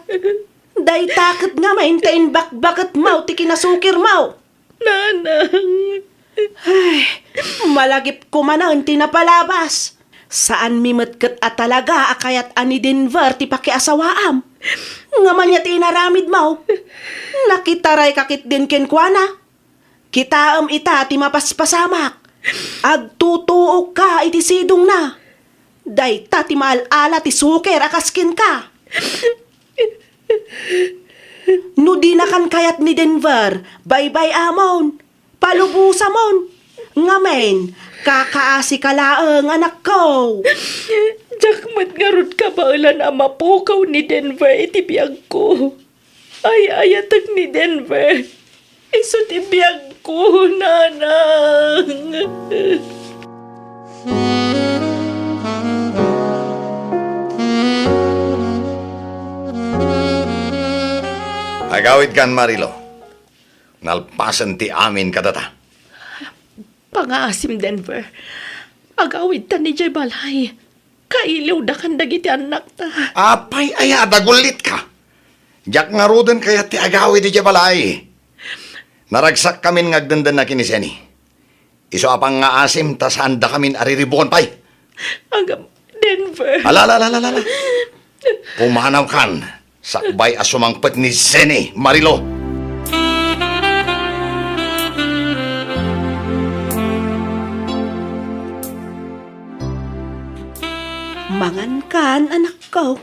Dayta ket ngamin ta imbakbaketmo ti kinasukirmo. Nanang. Ay, malagipko manen ti napalabas. Saanmi met ket a talaga a kayat a ni Denver ti pakiasawaam. Ngem ania ti inaramidmo? Nakitarayka ketdin kenkuana. Kitaem ita ti mapaspasamak. Agtutuokka iti sidongna. Dayta ti maal-ala ti suker a kas kenka. No dinakan kayat ni Denver, baybay-amon, palubosamon. Ngamin, kakaasika laeng, anakko. Diak met ngarud kabaelan a mapukaw ni Denver iti biagko. Ay-ayatek ni Denver. Isu ti biagko, Nanang. Agawidkan, Marilo. Nalpasen ti amin kadata. Pangaasim, Denver. Agawidtan idiay balay. Kailiwdakan dagiti annakta. Apay aya a dagullitka? Diak ngaruden kayat ti agawid idiay balay. Naragsakkamin nga agdendenna ken ni Zenny. Isu a pangngaasim ta saandakamin a riribuan pay. Agam, Denver. Ala, ala, ala, ala, ala. Pumanawkan, sakbay a sumangpet ni Zenny, Marilo. Mangankan, anakko.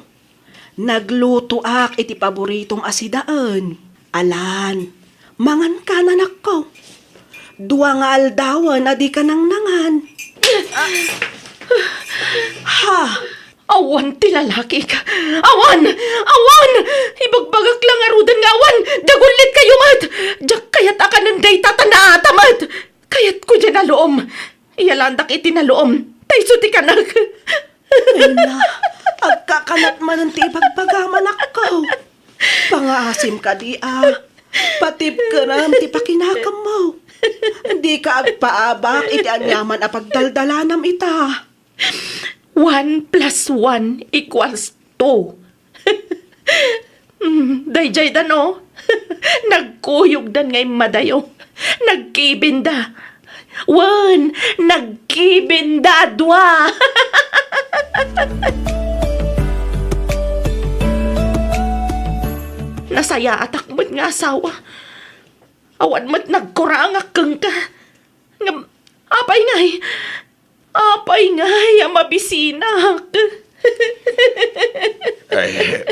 Naglutoak iti paboritom a sidaen. Alan, mangankan, anakko. Dua nga aldawen a dika nangnangan. Ha? Awan ti lalakik. Awan! Awan! Ibagbagak la ngaruden nga awan! Dagullit kayo met! Diak kayat a kanen dayta ta naata met! Kayatko diay naloom. Iyalandak iti naloom. Ta isu ti kanak. Ay na, agkakanat manen ti ibagbagam, anakko. Pangaasim kadi a. Patibkerem ti pakinakemmo. Dika agpaabak iti aniaman a pagdaldalanam ita. One plus one equals two. Mm, daydiay da, no? Nagkuyogdan nga immadayo. Nagkibinda. Wen, nagkibinda a dua. Nasayaatak met nga asawa. Awan met nagkurangak kenka. Ngem, apay ngay? Apay ngay a mabisinak? Ay,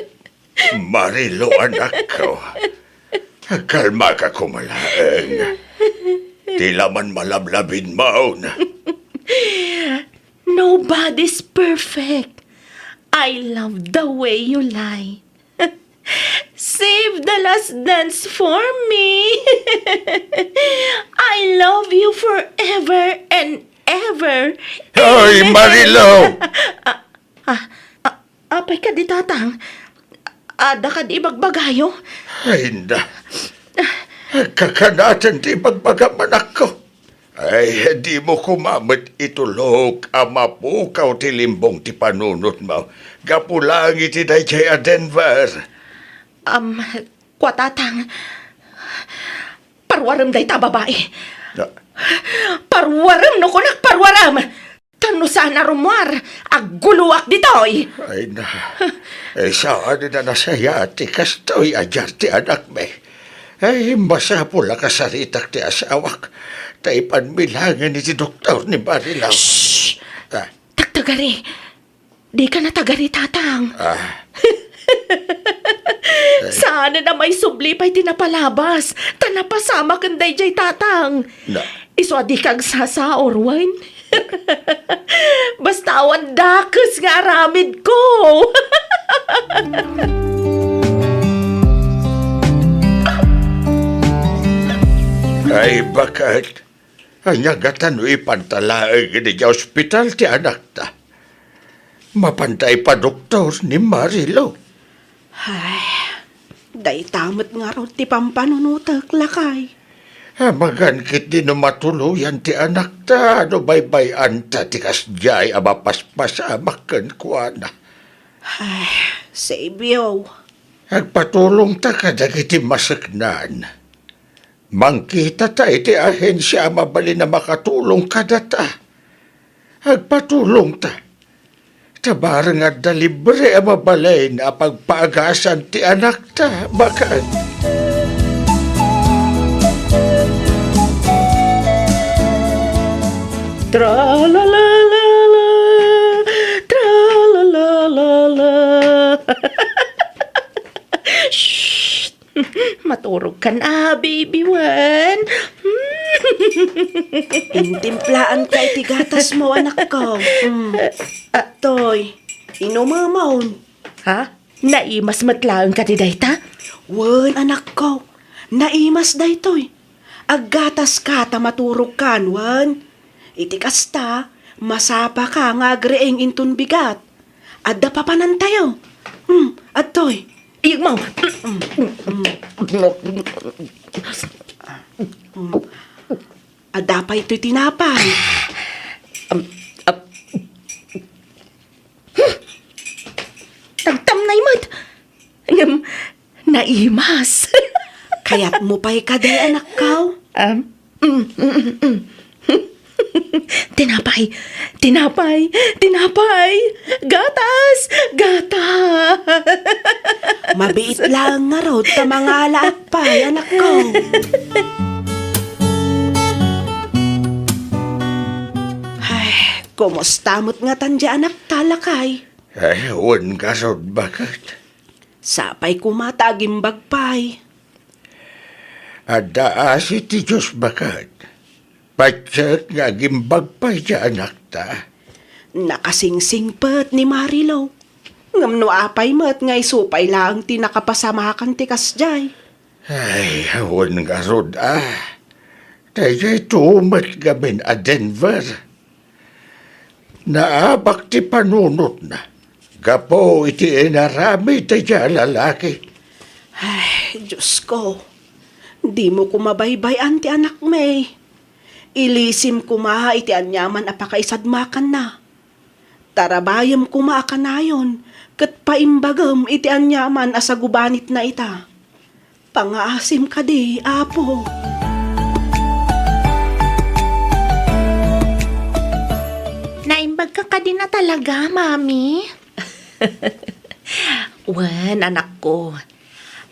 Marilo, anakko. Agkalmaka koma laeng. Ti la man malablabidmon. Nobody's perfect. I love the way you lie. Save the last dance for me. I love you forever and ever. Hoy, Marilo! Ah, ah, ah, apay kadi, Tatang? Adda kadi ibagbagayo? Ay, na. Kakanaten ti ibagbagam, anakko. Ay, dimo koma met itulok a mapukaw ti limbong ti panunotmo gapu laeng iti daydiay a Denver. Am, kua, Tatang, paruarem dayta a babai. Ah. Paruarem, no kunak, paruarem! Ta no saan a rummuar, agguloak ditoy! Ay na, eh, saan a nasayaat ti kastoy a diar ti anakmi. Ay, masapul a kasaritak ti asawak, ta ipanmi laengen iti doktor ni Marilaw. Shh! Ah. Tagtagari. Dika natagari, Tatang. Ah. Saanen a maisubli pay ti napalabas, ta napasamaken daydiay, Tatang. Na. Isu a dika agsasaur, wen? Basta awan dakes nga aramidko. Ay, baket. Ania ngata no ipanta laeng idiay ospital ti anakta? Mapanta ipadoktor ni Marilo. Ay, dayta met ngarud ti pampanunotek, lakay. Amangan ketdi no matuloyan ti anakta no baybay-anta ti kasdiay a mapaspasamak kenkuana. Ay, Sebio. Agpatulongta kadagiti maseknan. Mangkitata iti ahensia a mabalin a makatulong kadata. Agpatulongta. Ta bareng adda libre a mabalin a pagpaagasan ti anakta, baket. Tralalalala, tralalalala. Shh! Maturogkan a, baby wen. Intimplaanka iti gatasmo, anakko. Mm. Adtoy, inumemon. Ha? Naimas met laeng kadi dayta? Wen, anakko. Naimas daytoy. Aggataska ta maturogkan, wen. Iti kasta, masapaka nga agriing inton bigat. Adda papanantayo. Hmm, adtoy. Iyagmo. Hmm, hmm. Adda pay toy tinapay. Um, uh, hmm. Tagtamnay met. Ngem, naimas. Kayatmo pay kadi, anakko? Um, mm, mm, mm, mm. Tinapay, tinapay, tinapay, gatas, gatas. Mabiit laeng ngarud ta mangalaak pay, anakko. Ay, kumusta met ngatan diay anakta, lakay? Ay, wen ngarud, baket. Sapay koma ta agimbag pay. Adda asi ti Dios, baket. Patiek nga agimbag pay ti anakta. Nakasingsingpet ni Marilou. Ngem no apay met nga isu pay laeng ti nakapasamakan ti kasdiay. Ay, wen ngarud a. Daytoy met ngamin a Denver. Naabak ti panunotna gapu iti inaramid daydiay a lalaki. Ay, Diosko, dimo koma baybay-an ti anakmi. Ilisim koma iti aniaman a pakaisadmakanna. Tarabayem koma a kanayon ket paimbagem iti aniaman a sagubanitna ita. Pangaasim kadi, Apo. Naimbagka kadi na talaga, Mami? Wen, anakko.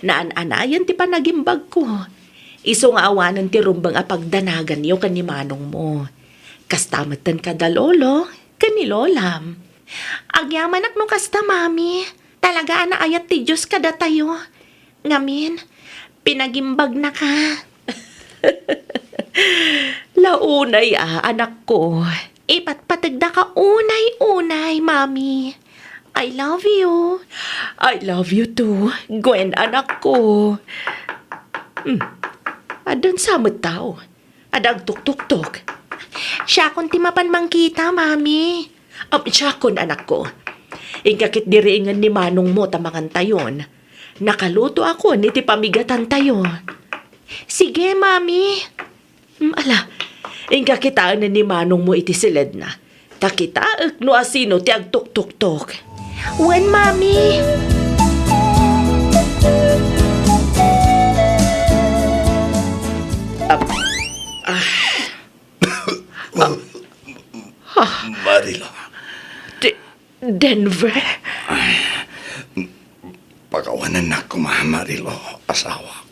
Naan-anayen ti panagimbagko. Isu nga awanen ti rumbeng a pagdanaganyo ken ni manongmo. Kasta metten kada lolo ken ni lolam. Agyamanak no kasta, Mami. Talaga a naayat ti Dios kadatayo. Ngamin, pinagimbagnaka. La unay a, anakko. Ipatpategdaka unay-unay, Mami. I love you. I love you too, Gwen, anakko. Hmm. Addan sa met tao. Adda agtuktuktok. Siakon ti mapan mangkita, Mami. Am, siakon, anakko. Inka ketdi riingen ni manongmo ta mangantayon. Nakalutoakon iti pamigatantayo. Sige, Mami. Hmm, ala, inka kitaen ni manongmo iti siledna. Ta kitaek no asino ti agtuktuktok. Wen, Mami. Ah, ah. Ah. Marilo. De-, Denver? Ay, pakawanennak koma, Marilo, asawa.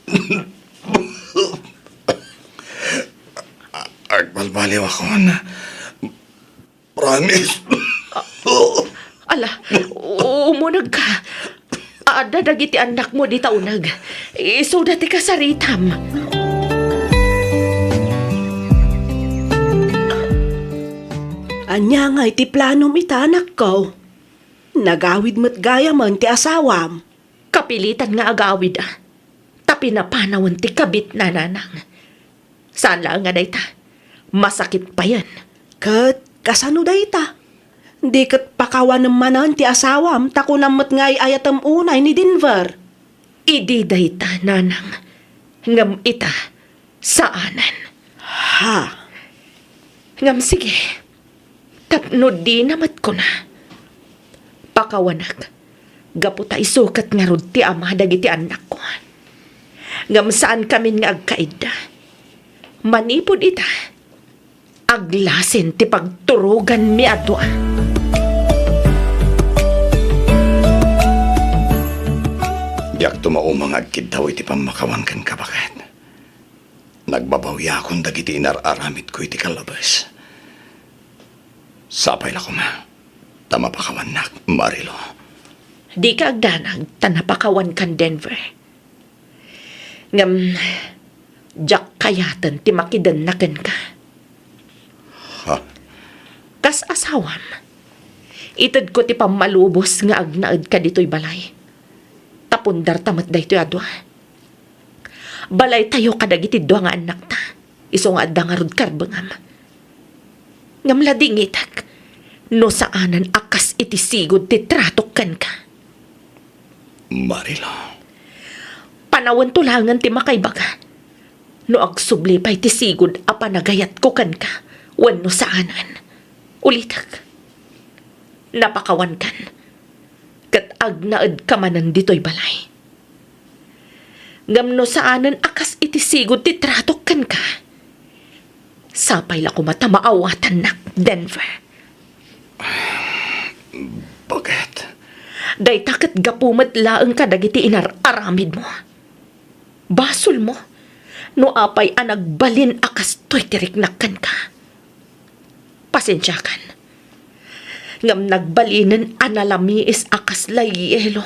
Agbalbaliwakon. Promise. Ala, umunegka. Adda dagiti annakmo dita uneg. Isuda ti kasaritam. Ania ngay ti planom ita, anakko? Nagawid met gayamen ti asawam. Kapilitan nga agawid, a. Ta pinapanawen ti kabitna, nanang. Saan laeng a dayta. Masakit payen. Ket kasano dayta? Di ket pakawanem manen ti asawam ta kunam met nga ay-ayatem unay ni Denver. Idi dayta, nanang. Ngem ita, Saanen. Ha? Ngam sige, tapno dina met kuna. Pakawanak, gapu ta isu ket ngarud ti ama dagiti annakko. Ngam saankamin nga agkaidda. Manipud ita, aglasin ti pagturoganmi a dua. Diakto mauma nga agkiddaw iti pammakawan kenka, baket. Nagbabawiakon dagiti inar-aramidko iti kallabes. Sapay la koma ta mapakawannak, Marilo. Dika agdanag ta napakawankan, Denver. Ngem, diak kayaten ti makidenna kenka. Ha? Kas asawam, itedko ti pammalubos nga agnaedka ditoy balay. Ta pundarta met daytoy a dua. Balaytayo kadagiti dua nga annakta, isu nga adda ngarud karbengam. Ngem ladingitek no saanen a kas iti sigud ti tratok kenka. Marilo. Panawento laengen ti makaibaga no agsubli pay ti sigud a panagayatko kenka wenno saanen. Ulitek, napakawankan ket agnaedka manen ditoy balay. Ngem no saanen a kas iti sigud ti tratok kenka, sapay la koma ta maawatannak, Denver. Baket. Dayta ket gapu met laeng kadagiti inar-aramidmo. Basolmo no apay a nagbalin a kastoy ti riknak kenka. Pasensiakan. Ngem nagbalinen a nalamiis a kasla yelo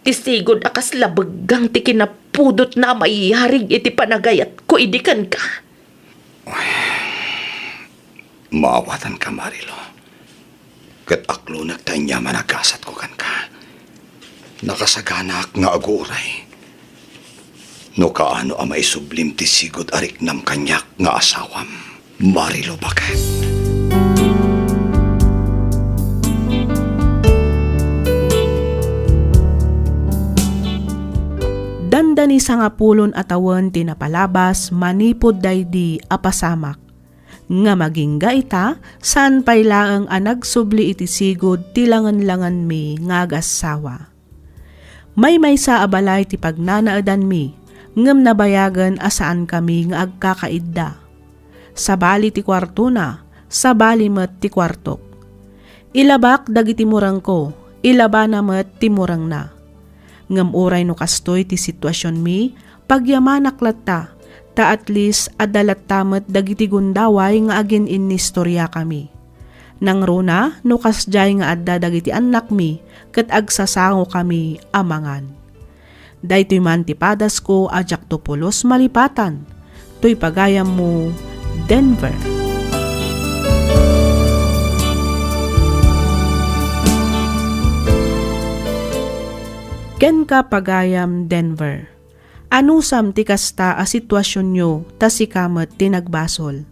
ti sigud a kasla beggang ti kinapudotna a maiyarig iti panagayatko idi kenka. Maawatanka, Marilo. Ket aklonek ta aniaman a gasatko kenka. Nakasaganak nga aguray no kaano a maisublim ti sigud a riknam kaniak nga asawam, Marilo, baket. Dandani sangapulon a tawen ti napalabas manipud daydi a pasamak. Ngem agingga ita, saan pay laeng a nagsubli iti sigud ti langenlangenmi nga agassawa. Maymaysa a balay ti pagnanaedanmi, ngem nabayagen a saankami nga agkakaidda. Sabali ti kuartona, sabali met ti kuartok. Ilabak dagiti murengko, ilabana met ti murengna. Ngem uray no kastoy ti situasionmi, pagyamanak latta, ta at least adda latta met dagiti gundaway nga agin-innistoriakami. Nangruna no kasdiay nga adda dagiti annakmi ket agsasangokami a mangan. Daytoy man ti padasko a diakto pulos malipatan. Toy pagayammo, Denver. Kenka, pagayam Denver. Anusam ti kasta a situasionyo ta sika met ti nagbasol.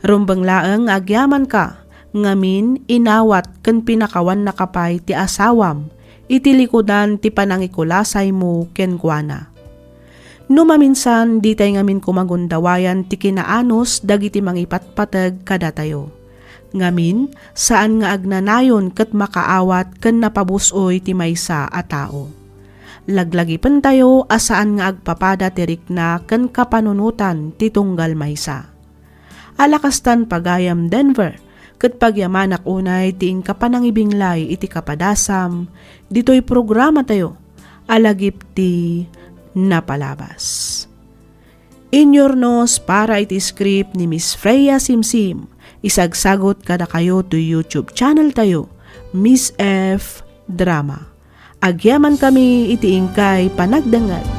Rumbeng laeng nga agyamanka, ngamin inawat ken pinakawannaka pay ti asawam iti likudan ti panangikulasaymo kenkuana. No maminsan, ditay ngamin koma gundawayan ti kinaanus dagiti mangipatpateg kadatayo. Ngamin, saan nga agnanayon ket makaawat ken napabus-oy ti maysa a tao. Laglagipentayo a saan nga agpapada ti rikna ken kapanunotan ti tunggal maysa. Ala kastan, pagayam Denver, ket pagyamanak unay ti inka panangibinglay iti kapadasam ditoy programatayo a lagip ti napalabas. Inyurnos para iti script ni Miss Freya Simsim, isagsagut kadakayo toy YouTube channel tayo, Miss F Drama. Agyamankami iti inkay panagdengngeg.